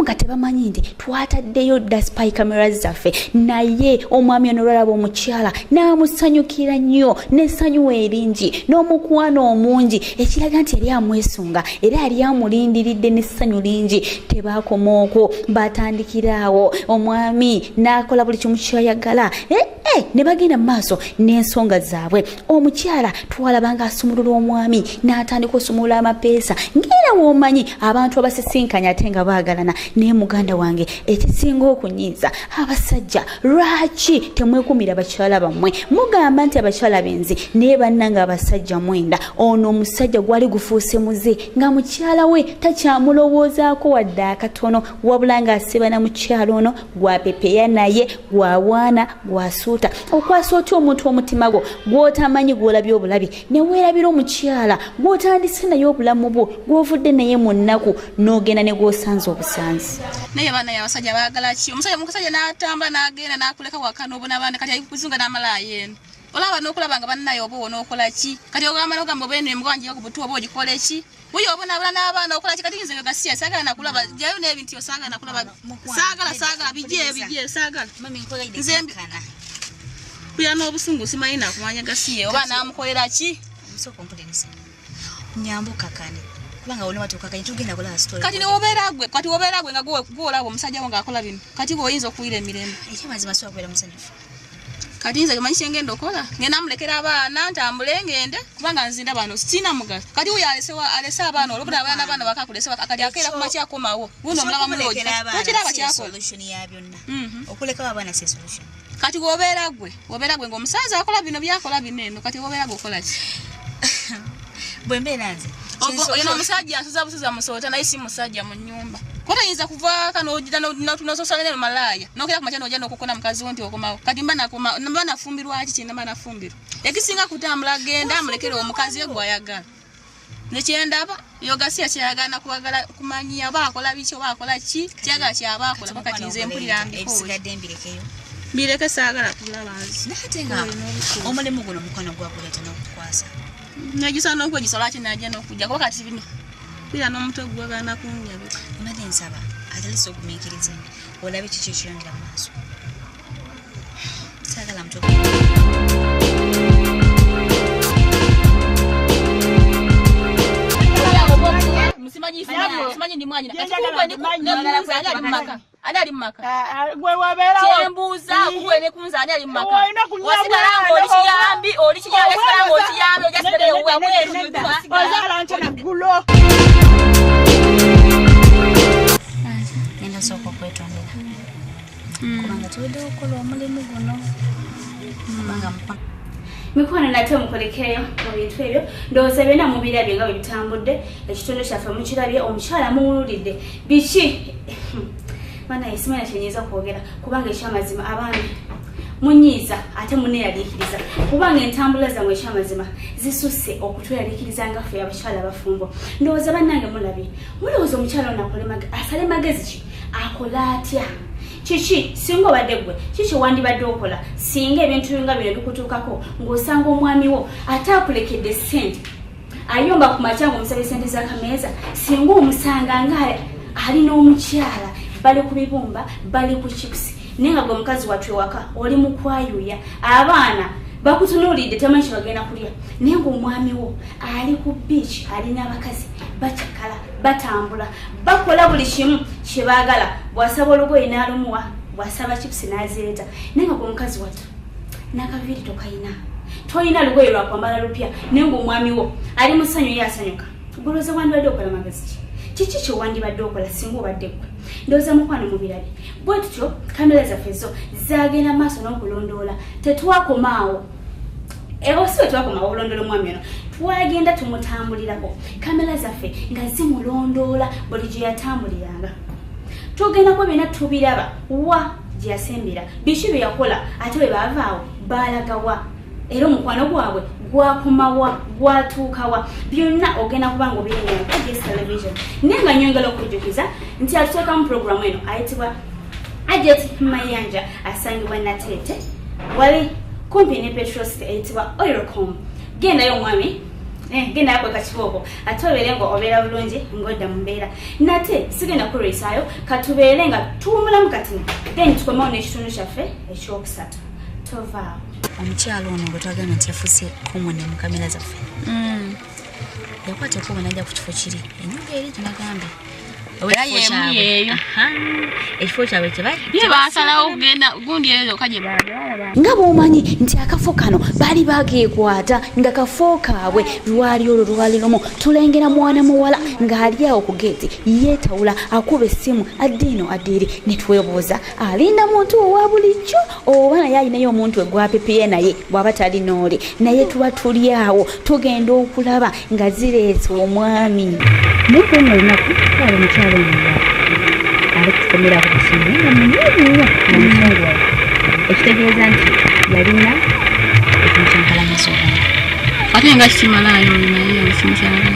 nga tebamanyi nti twataddeyo dda spy camera zaffe. Naye omwami ono olwalaba omukyala n'amusanyukira nnyo n'essanyu eringi n'omukwano omungi, ekiraga nti yali amwesunga era yali amulindiridde n'essanyu lingi. Tebaakoma okwo, batandikiraawo omwami n'akola buli kimu kyayagala, ne bagenda mu maaso n'ensonga zaabwe. Omukyala twalaba ng'asumulula omwami n'atandika osumulula amapeesa, ng'era w'omanyi abantu abasisinkanye ate nga baagalana. Naye muganda wange, ekisinga okunyiiza abasajja, lwaki temwekumira bakyala bammwe? Mugamba nti abakyala benzi, naye bannanga abasajja mwenda. Ono omusajja gwali gufuuse muze nga mukyala we takyamulowoozaako wadde akatono, wabula ng'asiba na mukyala ono gwapepeya naye, gwawaana, gwasuuta. Okwasa otya omuntu omutima gwo gw'otamanyi, gw'olabye obulabi, ne weerabira omukyala gw'otandise naye obulamu bwo, gw'ovudde naye mu nnaku, n'ogenda ne gw'osanze obusanzi? Naye baana abasajja baagala ki? Omusajja n'atambula n'agenda n'akuleka waka n'obonaabana, kati ali kuzunga n'amalaaya eno. Olaba n'okulaba nga bannaye oba onookola ki? Kati ogamba n'ogamba oba eno embwa ngiye ku butu oba ogikole ki? Wuyo obonaabona n'abaana okola ki? Kati nze gasiya saagala nakulaba, jayo n'ebintu yo saagala nakulaba. Saagala bijje saagala. Nze kuya n'obusungu simanyi nakumanya gasiye oba naamukolera ki? Omusooka ompuliriza. Nyamba okkakkane. Kubanga wonna watuukakanye tugenda kulaba story. Kati wobeera gwe nga gw'olaba omusajja wo ng'akola bino, kati gw'oyinza okuwulira emirembe. Ekyamazima sobola kubeera musanyufu. Kati nze manyi kyengenda okola, ngenda mulekera abaana ntambule ngende, kubanga nzinda bano sina mugaso. Kati wuyo alese abaana olwo abaana abaana bakakulese kati akeera ku makya akomawo. Wuno omulaba muloogi. Tokiraba kyakola. Solution ya byonna. Okulekawo abaana si solution. Kati wobeera gwe ng'omusaza akola bino byakola bino eno, kati wobeera gwe okola ki? Bwe mbeera nze. Ono omusajja asuza busuza musoota naye si musajja mu nnyumba. Kota yinza kuva kano ojja n'ososala ne malaaya. N'okera ku makya n'ojja n'okukona mukazi wo nti okomawo. Kati mba nafumbirwa ki kye mba nafumbirwa? Ekisinga kutambula genda amulekere omukazi we gw'ayagala. Nze kyendaba yogasiya kyeyagana kwagala kumanya oba akola biki oba akola ki, kyagala kyaba akola paka kinze mpulira mbikooye. Ebisigadde mbirekeyo. Mbireke, saagala kulaba nze. Naye ate nga omulimu guno mukwano gwakuleeta n'okukwasa. Negisa n'okwegisa, lwaki najja n'okujja kuba kati bino bira n'omutwe gwagana kunjabika. Mbadde nsaba atalisa ogumiikirize olabe kiki ekiyongera mu maaso. Saagala mutwe. Simanyi ndi mwanyina kati kugwe nebuuza ani ali mu maka, ani ali mu maka? Gwe wabeerawo. Kyembuuza kugwe ne kunze, ani ali mu maka? Olina kunywa Wasigala ng'oli kiyambi, oli kiyambi, wasigala ng'oli kiyambi, ojasigala ewabweru. Ozaala nkya naggulo. Ngenda sooka okwetondera kubanga tuweddewo okukola omulimu guno, kubanga mukwano. Mikwano, nate mukolekeyo mu bintu ebyo. Ndowooza byonna mubirabye nga bwe bitambudde. Ekitundu kyaffe mukirabye, omukyala muwulidde biki. Banaye, simanya kyenyinza kwogera, kubanga ekyamazima abaami munyiiza ate muneeraliikiriza, kubanga entambula zammwe ekyamazima zisusse okutweraliikiriza nga ffe abakyala abafumbo. Ndowooza bannange mulabye. Mulowooza omukyala ono asale magezi ki? Akola atya? Kiki singa obadde gwe, kiki wandibadde okola singa ebintu nga bino bikutuukako, ng'osanga omwami wo ate akulekedde ssente, ayomba ku makya ng'omusaba sente z'akameeza, singa omusanga nga ali n'omukyala, bali ku bibumba, bali ku chips, naye nga gwe mukazi wattu ewaka oli mu kwayuya, abaana bakutunuulidde, tamanyi kyebagenda kulya, naye ng'omwami wo ali ku beach, ali n'abakazi, bacakala, batambula, bakola buli kimu kyebaagala, bw'asaba olugoye n'alumuwa, bw'asaba chips n'azireeta, naye nga gwe mukazi wattu n'akaviiri tokayina, tolina lugoye lwakwambala lupya, naye ng'omwami wo ali mu ssanyu, ye asanyuka? Golooza wandibadde okola magezi ki? Kiki kyewandibadde okola singa obadde ggwe? Ndowooza mukwano mubirabe. Bwe tutyo kamera zaffe zo zagenda maaso n'okulondoola. Tetwakomaawo ebo, si bwe twakomawo okulondoola omwami ono, twagenda tumutambulirako, kamera zaffe nga zimulondoola buli gye yatambuliranga. Tugendako byonna tubiraba, wa gye yasembera, biki bye yakola, ate bwe baavaawo baalagawa, era omukwano gwabwe gwakomawa, gwatuukawa. Byonna ogenda kuba nga obirengera ku ABS Television. Naye nga nyongera okujjukiza nti atuteekamu puroguramu eno ayitibwa Ajet Mayanja, asangibwa Nateete, wali kumpi ne petrol eyitibwa Oilcom. Gendayo omwami, gendayo kweka kibooko, ate obeere nga obeera bulungi ng'odda mu mbeera. Nate sigenda kulwisaayo, katubeere nga tuwumulamu katini, then tukomewo n'ekitundu kyaffe ekyokusatu. Tovaawo. Omukyalo ono gwe twagamba nti yafuuse common mu kamera zaffe yakwata ekkubo najja ku kifo kiri ennyumba eri gyenagambye. Era y'emu yeeyo. Ekifo kyabwe Ye basalawo okugenda gundi eyo yokka gye baagala. Nga bw'omanyi nti akafo kano baali bageekwata nga kafo kaabwe. Lwali olwo lwali lumu, tulengera mwana muwala ng'ali awo ku geeti, yeetawula, akuba essimu, adda eno adda eri, ne twebuuza alinda muntu owa bulijjo oba naye alinayo omuntu egwapipiye, naye bw'aba talina oli naye. Tuba tuli awo, tugenda okulaba nga zireese omwami. Naye kuno olunaku twala omukyalo ono nga ali kutukomerako ku simu, naye nga munyiivu nnyo, nga musunguwavu, ekitegeeza nti yalina ekimukyamkalanyisa obwongo. Ate nga kikimalaayo oyo, naye ekimukyalala.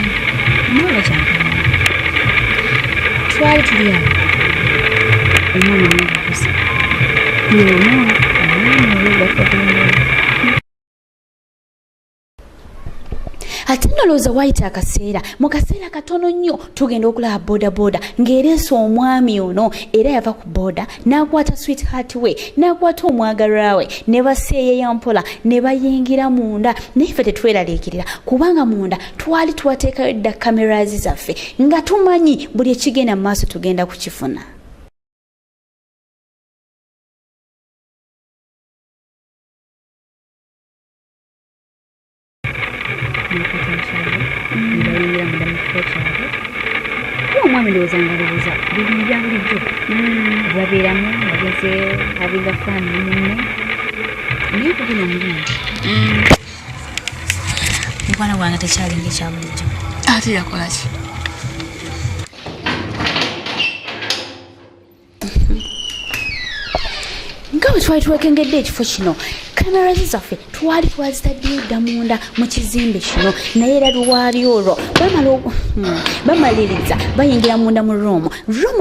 Naye oba kyankalanya, twali tuli awo, omwana naye ngakuze yono omwana oyo gwakukulondola. Ate nolowooza waayita akaseera, mu kaseera katono nnyo tugenda okulaba bodaboda ng'ereese omwami ono, era yava ku boda n'akwata sweetheart we, n'akwata omwagalwa we, ne baseeyeya mpola ne bayingira munda. Naye ffe tetweraliikirira, kubanga munda twali twateekayo dda cameras zaffe, nga tumanyi buli ekigenda mu maaso tugenda kukifuna. Nakwata mukyalo ne bayingira munda mu kifo kyabwe. Ye omwami ndowooza nga alowooza bibintu bya bulijjo babeeramu, bagenze having fun ne munne. Naye ku guno omulundi, mukwano gwange, tekyalinga ekya bulijjo. Ate yakola ki? Nga bwe twali twekengedde ekifo kino. Kamera zaffe twali twazitaddeyo dda munda mu kizimbe kino, naye era lwali olwo bamaliriza bayingira munda mu room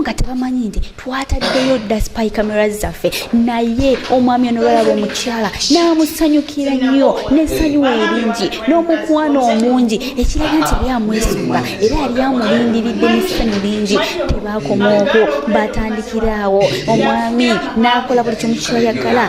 nga tebamanyi nti twataddeyo dda spy kamera zaffe. Naye omwami ono lwalaba omukyala n'amusanyukira nnyo n'essanyu eringi n'omukwano omungi, ekiraga nti byamwesunga era yali amulindiridde n'essanyu lingi. Tebaakoma okwo, batandikiraawo omwami n'akola buli kimu kyayagala,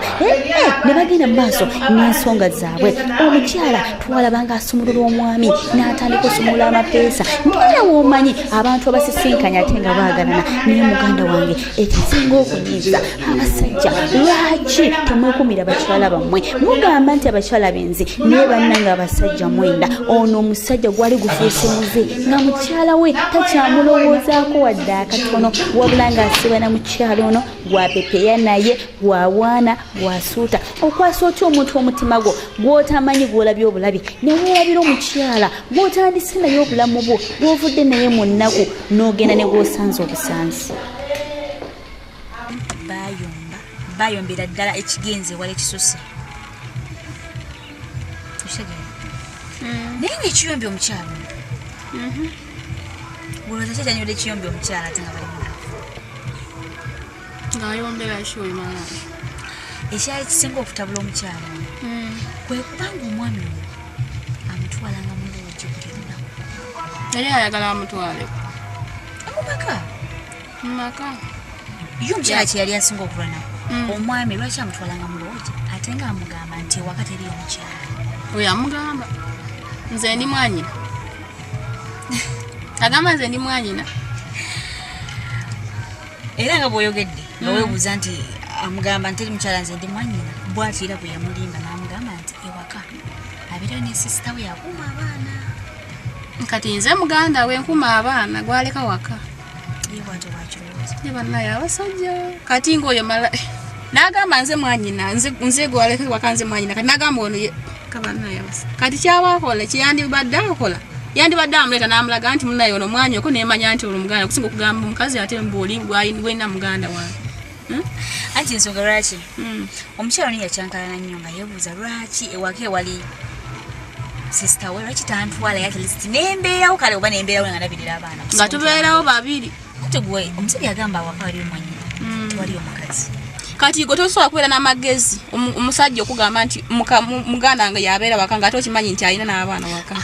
ne bagenda mu maaso n'ensonga zaabwe. Omukyala twalaba ng'asumulula omwami n'atandika osumulula amapeesa, ngaera w'omanyi abantu abasisinkanya ate nga baagalana. Naye muganda wange, ekisinga okunyiiza abasajja, lwaki temwekumira bakyala bammwe? Mugamba nti abakyala benzi, naye bannange abasajja mwenda. Ono omusajja gwali gufuuse muze nga mukyala we takyamulowoozaako wadde akatono, wabula ng'asiba na mukyala ono gwapepeya naye, gwawaana, gwasuuta. Okwasa otya omuntu omutima gwo gw'otamanyi, gw'olabye obulabi, ne weerabira omukyala gw'otandise naye obulamu bwo, gw'ovudde naye mu nnaku, n'ogenda ne gw'osanze obusanzi. Bayomba, bayombera ddala ekigenze ewala ekisusse. Naye ng'ekiyombya omukyala ono, olowooza ki ekyanyodde ekiyombya omukyala ate nga bali munafu? Ng'ayombera ki oyo malaaya? Ekyali kisinga okutabula omukyala ono kwe kubanga omwami ono amutwalanga mu loogi buli lunaku. Yali ayagala amutwaleko mu maka. Mu maka. Ye omukyala kye yali asinga okulwanako, omwami lwaki amutwalanga mu loogi ate ng'amugamba nti ewaka teriyo omukyala? Oyo amugamba nze ndi mwanyina, agamba nze ndi mwanyina. Era nga bw'oyogedde nga weebuuza nti amugamba nti teri mukyala, nze ndi mwanyina, bw'atyo era bwe yamulimba n'amugamba nti ewaka abeerayo ne sisita we yakuuma abaana. Kati nze muganda we nkuuma abaana gwaleka waka. Ye bw'atyo bw'akirowooza. Ye bannaye abasajja, kati ng'oyo mala n'agamba nze mwanyina, nze gwaleka waka, nze mwanyina. Kati n'agamba ono ye kabannaye abasajja. Kati kyaba akola kyeyandibadde akola, yandibadde amuleeta n'amulaga nti munnaye ono mwanyoko, nemanya nti ono muganda, okusinga okugamba omukazi ate mbu oli gwalina muganda wange. Anti ensonga lwaki omukyala ono yakyankalana nnyo nga yeebuuza lwaki ewaka ewali sisita we, lwaki tantwala at least nembeerawo, kale oba nembeerawo nga ndabirira abaana nga tubeerawo babiri. Ate gwe omusajja agamba awaka waliyo mwanyina, tewaliyo omukazi. Kati gwe tosobola kubeera n'amagezi omusajja okugamba nti muganda wange yabeera waka, ng'ate okimanyi nti alina n'abaana waka,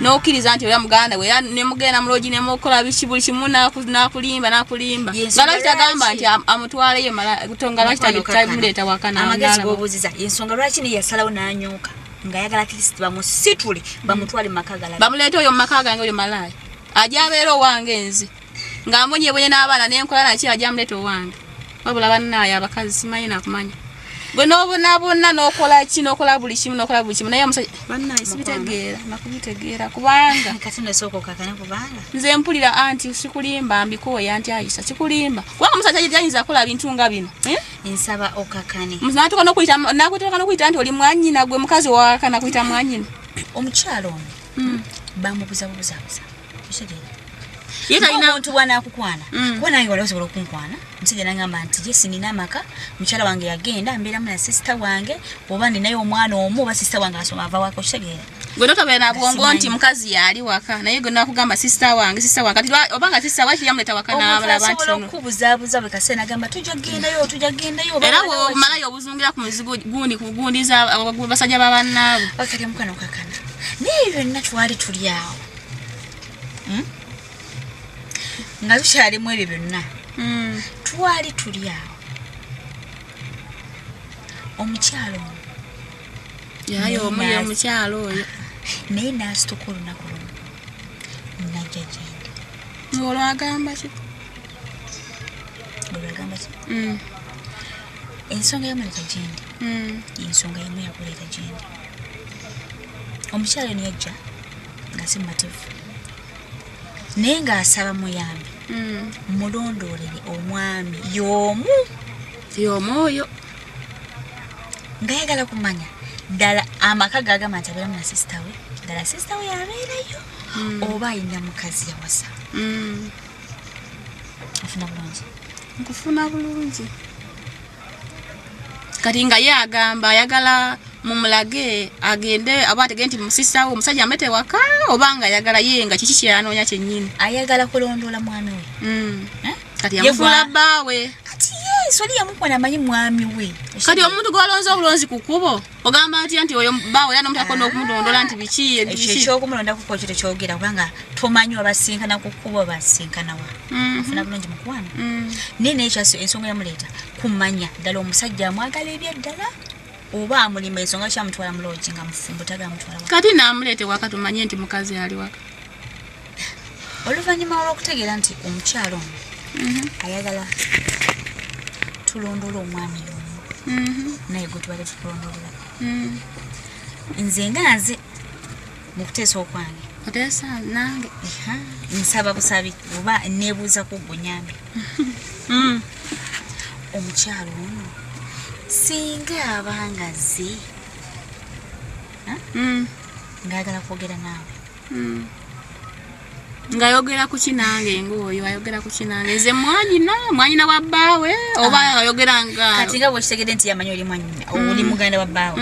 n'okkiriza nti era muganda we, era nemugenda mu loogi nemukola biki buli kimu, n'akulimba n'akulimba. Nga lwaki tagamba nti amutwaleyo nga lwaki tamuleeta waka? Amagezi g'obuuziza ensonga lwaki niye yasalawo n'anyooka ng'ayagala at least bamusitule bamutwale mu maka galala, bamuleete oyo mu maka gange. Oyo malaaya ajja abeera owange, nze ng'ambonyebonye n'abaana nenkola naki, ajja amuleeta owange. Wabula bannaaye abakazi simanyi nakumanya, gwe n'obonaabona n'okola ki, n'okola buli kimu, n'okola buli kimu, naye omusajja bannaaye sibitegeera nakubitegeera kubanga Kati nesooka okakane kubanga nze mpulira anti sikulimba, mbikooya nti ayisa sikulimba, kubanga omusajja tayinza kukola bintu nga bino, eh? Nsaba okakane. Natuuka n'okuyita nti oli mwanyina, gwe mukazi owaka nakuyita mwanyina. Omukyala ono bamubuzabuzabuza, okitegeera? Ye talina Omuntu bw'anaakukwana, kuba nange wali osobola okunkwana, omusajja nagamba nti yes, nina amaka, mukyala wange yagenda, mbeeramu na sisita wange, oba ninayo omwana omu, oba sisita wange asoma ava waka, okitegeera? Gwe totabeera na bwongo nti mukazi yaali waka, naye gwe nakugamba sisita wange, sisita wange. Kati obanga sisita waki yamuleeta waka Omuntu n'abalaba nti asobola ono okukubuzaabuza bwe kaseera nagamba tujja kugendayo, tujja kugendayo, oba Era mwana waki. bwomalayo obuzungira ku muzigo gundi ku gundi za basajja ba bannaabwe. Bakati mukwano kakana, naye ebyo byonna twali tuli awo, Nga tukyalimu ebyo byonna, twali tuli awo, omukyalo ono Yayo omu ye omukyalo oyo naye n'asituka olunaku lumu najja gyendi. Ng'olwagamba ki? Olwagamba ki? Ensonga yamuleeta gyendi, ensonga yemu yakuleeta gyendi. Omukyalo ono yajja nga si mumativu, naye ng'asaba muyambi mulondoolere omwami y'omu. Y'omu oyo. Ng'ayagala kumanya ddala amaka gagamba nti abeeramu na sisita we, ddala sisita we yabeerayo oba ayina mukazi yawasa. Ofuna bulungi? Nkufuna bulungi. Kati nga ye agamba ayagala Mumulage agende aba ategere nti musisawo omusajja amete waka oba nga ayagala ye nga kiki kyanoonya kyennyini. Ayagala kulondoola mwami we. Kati yamufuula bbaawe. Kati yes, oli yamukwana amanyi mwami we. Kati omuntu gw'alonze obulonzi ku kkubo ogamba atya nti oyo bbaawe era n'omutako n'okumulondoola nti biki ekyo biki. Ekyokumulonda kuko kyo tekyogera kubanga tomanyi wabasinkana ku kkubo basinkana wa. Ofuna bulungi mukwano. Naye naye kyasi ensonga yamuleeta kumanya ddala omusajja amwagala ebyaddala oba amulima, ensonga kyamutwala mu loogi nga mufumbo tagamutwala waka. Kati naamuleete waka tumanye nti mukazi ali waka. Oluvannyuma olw'okutegeera nti omukyalo ono ayagala tulondoola omwami omu naye gwe tubadde tutulondoolera, nze nga nze mu kuteesa okwange oteesa nange nsaba busabi oba neebuuza ku gwe nyambe, omukyalo ono singa abanga ze ng'ayagala kwogera naawe, Ng'ayogera ku ki nange? Ng'oyo ayogera ku ki nange? Nze mwanyina, mwanyina wa bbaawe oba ayogera nga Kati nga bwekitegedde nti yamanyi oli mwanyina, oli muganda wa bbaawe,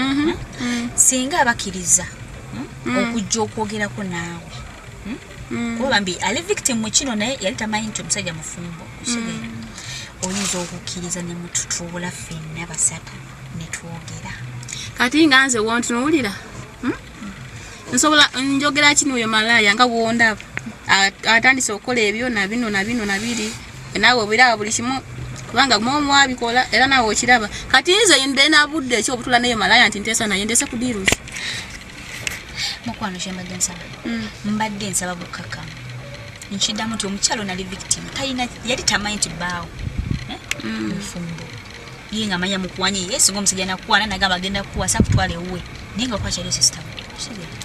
singa abakkiriza okujja okwogerako naawe, kuba bambi ali victim mu kino, naye yali tamanyi nti omusajja mufumbo, okitegeera, oyinza okukkiriza ne mututuula ffenna basatu ne twogera? Kati nga nze wontunuulira, Nsobola njogera ki n'oyo malaaya nga bwondaba atandise okukola ebyo na bino na bino na biri, naawe obiraba buli kimu kubanga mwabikola era naawe okiraba. Kati nze ndena budde ki obutula neyo malaaya nti nteesa naye nteese ku deal ki? Mukwano, kyembadde nsaba, mbadde nsaba bukkakkamu. Nkiddamu nti omukyalo nali victim, talina yali tamanyi nti bbaawo mufumbo. Ye nga amanya mukuwanye ye, singa omusajja nakwana nagamba agenda kukuwasa kutwala ewuwe, naye nga kwakyaliyo sister we.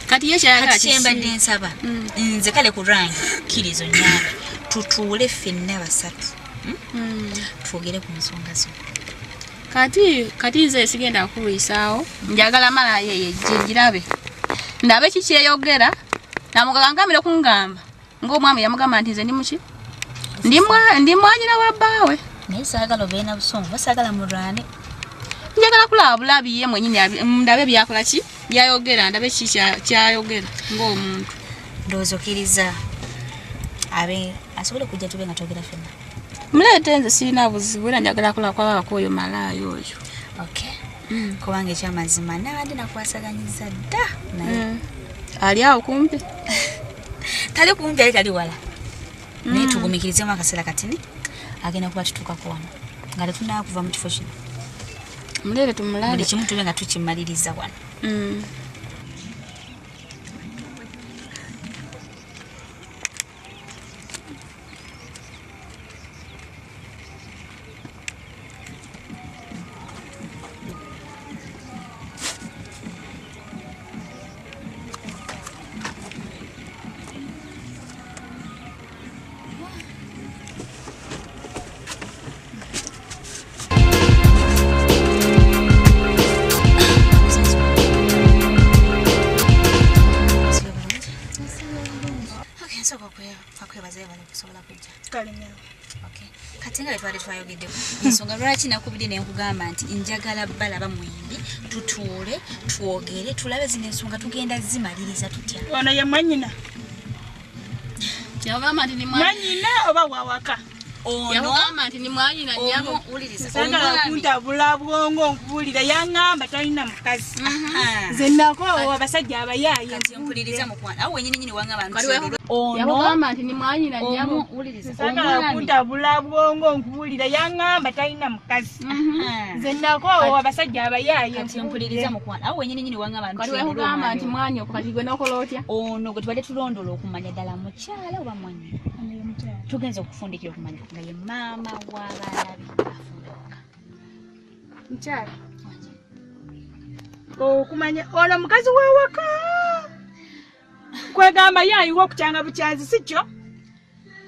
Kati ye kyayagala Kati kyembadde nsaba nze, kale ku lwange kkirizo nyambe tutuule ffenna basatu, twogere ku nsonga zo. Kati nze sigenda kulwisaawo, njagala malaaya eyo ejje ngirabe, ndabe ki kyeyogera. Namugaga ngambire okungamba ng'omwami yamugamba nti nze ndi muki, ndi mwanyina wa bbaawe. Naye saagala obeere na busungu, basaagala mulwane. Njagala kulaba bulabi ye mwenyini, ndabe byakola ki, byayogera, ndabe ki kyayogera ng'omuntu. Ndowooza okkiriza abe asobole okujja tube nga twogera ffenna. Muleete, nze sirina buzibu, era njagala kulaba kwabako oyo malaaya oyo. Okay, kubanga ekyamazima nabadde nakwasaganyiza dda naye. Ali awo kumpi? Tali kumpi, ali tali wala, naye tugumikirizemu akaseera katini, agenda kuba tutuukako wano nga tetunaba kuva mu kifo kino. Muleete tumulabe. Buli kimu tube nga tukimaliriza wano. Okay, nsooka okwebaza bale okusobola kujja. Okay. Kati nga bwe twali twayogeddeko, ensonga lwaki nakubidde ne nkugamba nti njagala balaba mwembi tutuule twogere tulabe zino ensonga tugenda zimaliriza tutya. Ono ye mwanyina? Yagamba nti ni mwanyina oba wawaka? Ono Yagamba nti ni mwanyina nnyabo. Wuliriza. Sagala Omwami. kuntabula bwongo, nkubuulira, yaŋŋamba talina mukazi. Nze nakoowa abasajja abayaaye. Kati mpuliriza mukwano, awo wenyini nyini wangamba Kati nti ono Yagamba nti ni mwanyina nnyabo. Wuliriza. Sagala Omwami. kuntabula bwongo, nkubuulira, yaŋŋamba talina mukazi. Nze nakoowa abasajja abayaaye. Kati mpuliriza mukwano, awo wenyini nyini wangamba nti Kati wekugamba nti mwanyoko, kati gwe nokola otya? Ono gwe tubadde tulondola okumanya ddala mukyala oba mwanyina, tugenza okufundikira okumanya nga ye maama w'abaana be afumba ewaka. Mukyala, okumanya ono mukazi w'ewaka, kwegamba ye ayiwa okukyanga bukyanzi, si kyo?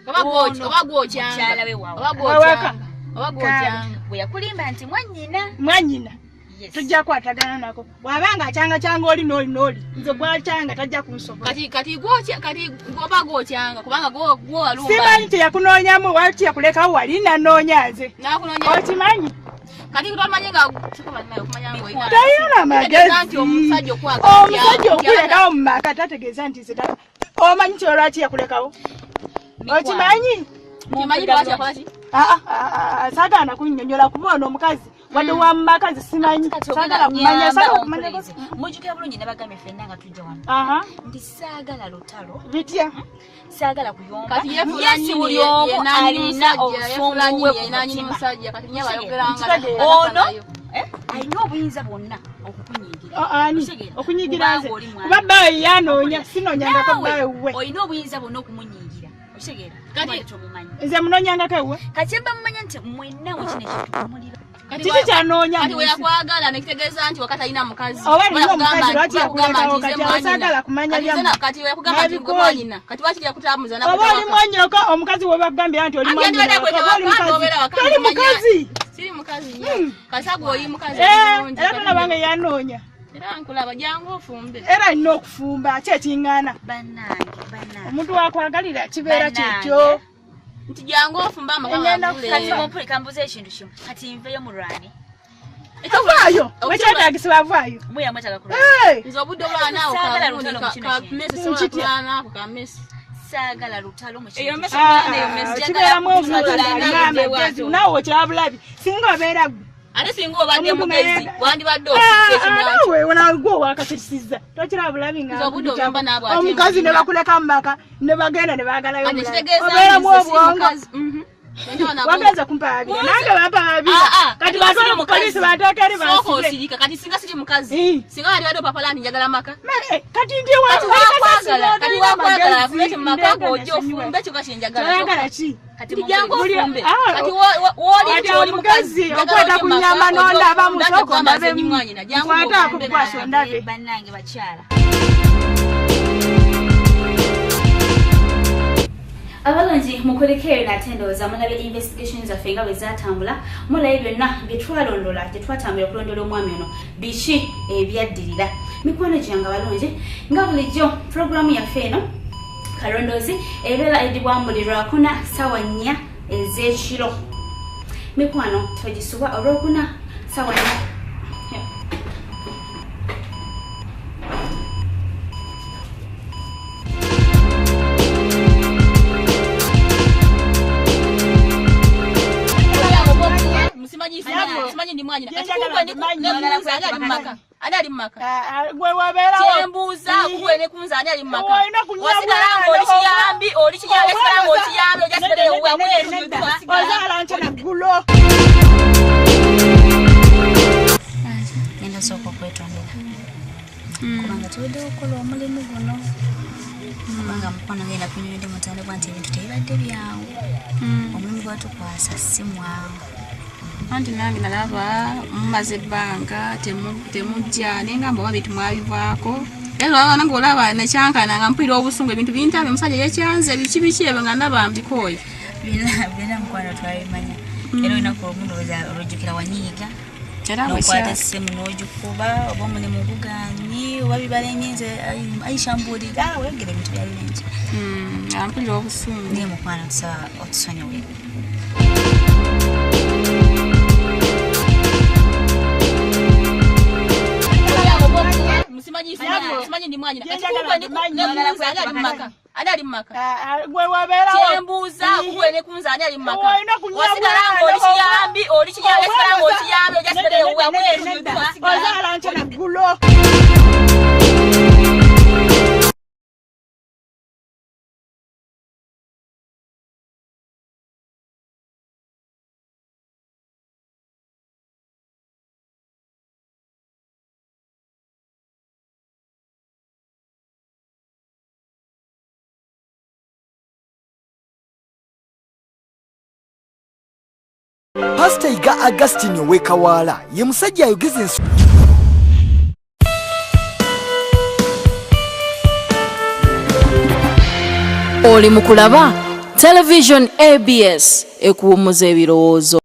Oba Ono, oba gwokyanga. Mukyala we wawaka. Oba gwokyanga. Oba gwokyanga. Bwe yakulimba nti mwannyina. Mwanyina. Yes. Tujja kukwatagana nako bw'abanga akyanga oli n'oli n'oli, nze gwakyanga tajja kunsobola. Kati gwokya, kati oba gwokyanga kubanga gwo gwo walumba. Simanyi kyeyakunoonyamu, waki yakulekawo wali nanoonya nze. Nakunoonya. Okimanyi. Kati tomanyi nga kikuba naye okumanya nga olina. Talina Kitegeeza magezi. nti omusajja okwagala Omusajja okulekawo mu maka tategeeza nti nze omanyi kyo lwaki yakulekawo? Okimanyi? Kimanyi lwaki yakola ki? Ah, ah, ah, saagala kunnyonnyola kuba ono omukazi wadde wa mu maka nze simanyi. Saagala kumanya, saagala kumanya. Mujjukira bulungi nabagambye ffenna nga tujja wano Aha. nti saagala lutalo, Bitya? Saagala kuyomba. Kati yefuula Yes, nnyini buli ye omu nannyini alina musajja, yefuula obusungu bwe nnyini ye ku nannyini mutima. musajja. Kati nnyabo ayogera nga Nkitegeera. Ono alina obuyinza bwonna okukunyigira. Oh, ani? Okitegeera? Okunyigira nze? Kubanga oli mwana. Kuba bbaawe yanoonya, sinoonyangako Naawe bbaawe we. olina obuyinza bwonna okumunyiigira. Okitegeera? Kati- Kati tomumanyi. Nze munoonyangako ewe? Kati mba mumanya nti mwenna mu kino ekintu mulira. Kati Kiki kyanoonya kati mu we nsi? yakwagala nekitegeeza nti wakati alina mukazi. Oba alina Oba omukazi, yakugamba lwaki nti- yakugamba yakulekawo nti nze kati? mwannyina. Asaagala kumanya Kati nze byammwe. kati we yakugamba nti gwe Nabikooye. mwannyina. Kati lwaki yakutambuza Oba oli n'akutawaka? mwannyoko, omukazi we bakugambira nti oli Ate mwannyina yandibadde waka, oba oli akwete waka, mukazi? obeera waka, Toli nkumanya. mukazi. Siri mukazi nnyo. Kati agwe oli mukazi Eh, mulungi. era tolaba nga yanoonya. Era nkulaba, jangu ofumbe. Era alina okufumba, ki ekiŋŋaana? Bannange, bannange. Omuntu wakwagalira kibeera Bannange. kyekyo. Nti jangu ofumbe amaka Ngenda gagule. Kati mumpuli kambuze ekintu kimu. Kati nveyo mulwane. Avaayo, wekyetaagisibwa avaayo. Mwe mwetaaga kulwana. Eh, Nze obudde olwanaawo Saagala kagundi lutalo mu kino ka kintu. mmese, sobola Nkitya. kulwanaako ka mmese. Saagala lutalo mu Eyo kintu. mmese ah, kulwana eyo mmese. kibeeramu omuntu Njagala alina amagezi, naawe okiraba bulabi singa obeera gwe. Ate singa obadde Omuntu mugezi naye- wandibadde Ah, ofudde ah, ekimwanyi. naawe nagwe owakakisizza tokiraba bulabi nga Nze obudde obuyomba naabwe ate omukazi ne nzina. bakuleka mu maka ne bagenda ne baagalayo Kati omulala. kitegeeza nti Obeeramu nze si obwongo. mukazi. Mhm. Nze nabo- Wagenze kumpaabira, nange bampaabira. Ah, ah, Kati kati batwale siri ku poliisi mukazi. banteeke eri Sooka bansibe. osirika. Kati singa siri mukazi, Eh. singa wandibadde opapala nti njagala maka. Kati ndi wa- Kati wakwagala, kati wakwagala akulete mu maka Ndeeta g'ojja nesonyiwa. ofumbe kyokka kye njagala. Toyagala ki? Kati Nti jangu Buli- ofumbe. Ah, Kati wooli kati nti oli omukazi mukazi, okwata ku nnyama n'ondaba musooka ondabe Jangu nkwata ofumbe. akukwasa ondabe. Bannange bakyala. Abalungi mukulikeeyo nate ndowooza mulabye investigation zaffe nga bwe zatambula, mulabye byonna bye twalondola gye twatambula okulondola omwami ono, biki ebyaddirira. Mikwano gyange abalungi, nga bulijjo puroguramu yaffe eno Kalondoozi ebeera edibwamu buli Lwakuna ssaawa 4 ez'ekiro. Mikwano, togisubwa Olwokuna ssaawa 4. Simanyi simanyi ndi mwanyina. Kati Njagala kugwe mmanyi. nebuuza ani ali mu maka? Ani ali mu maka? Ah, ah, gwe wabeerawo. Kyembuuza kugwe ne kunza ani ali mu maka? Olina kunywa Wasigala bwana, ng'oli kiyambi, oli kiyambi, wasigala ng'oli kiyambi, ojja sigala Nedda, wabweru, nedda, nedda. wasigala. Ozaala nkya naggulo. Ngenda sooka okwetondera kubanga tubadde okukola omulimu guno, kubanga mukwano ngenda kunyonyodde mutandikwa nti ebintu tebibadde byangu, omulimu gwatukwasa si mwangu. Anti nange nalaba mumaze ebbanga temujja naye nga mba bintu mwabivaako, era nange olaba nekyankana nga mpulira obusungu, ebintu bintamye, omusajja yekyanze biki biki ebyo nga ndaba mbikooye. Byonna byonna mukwano twabimanya, era olunaku olumu ndowooza olujjukira wanyiiga Era bwe n'okwata essimu n'ogikuba, oba omulimu guganye oba bibalemye. Nze Aisha mbuulira weyogera ebintu byali bingi. Nga mpulira obusungu. Naye mukwano tusaba otusonyiwe. Simanyi Nyabo. simanyi ndi mwanyina. Kati Njagala kugwe mmanyi. nebuuza ani ali mu maka? Ani ali mu maka? Ah, ah, gwe wabeerawo. Kyembuuza kugwe ne kunza ani ali mu maka? Olina kunywa Wasigala bwana, ng'oli kiyambi, oli kiyambi, wasigala ng'oli kiyambi, ojja Nedda, sigala nedda, wabweru, nedda, nedda. wasigala. Ozaala nkya naggulo. Pasita Iga Augustine ow'e ye musajja ayogeza enso Oli mu kulaba Television ABS ekuwummuza ebirowoozo.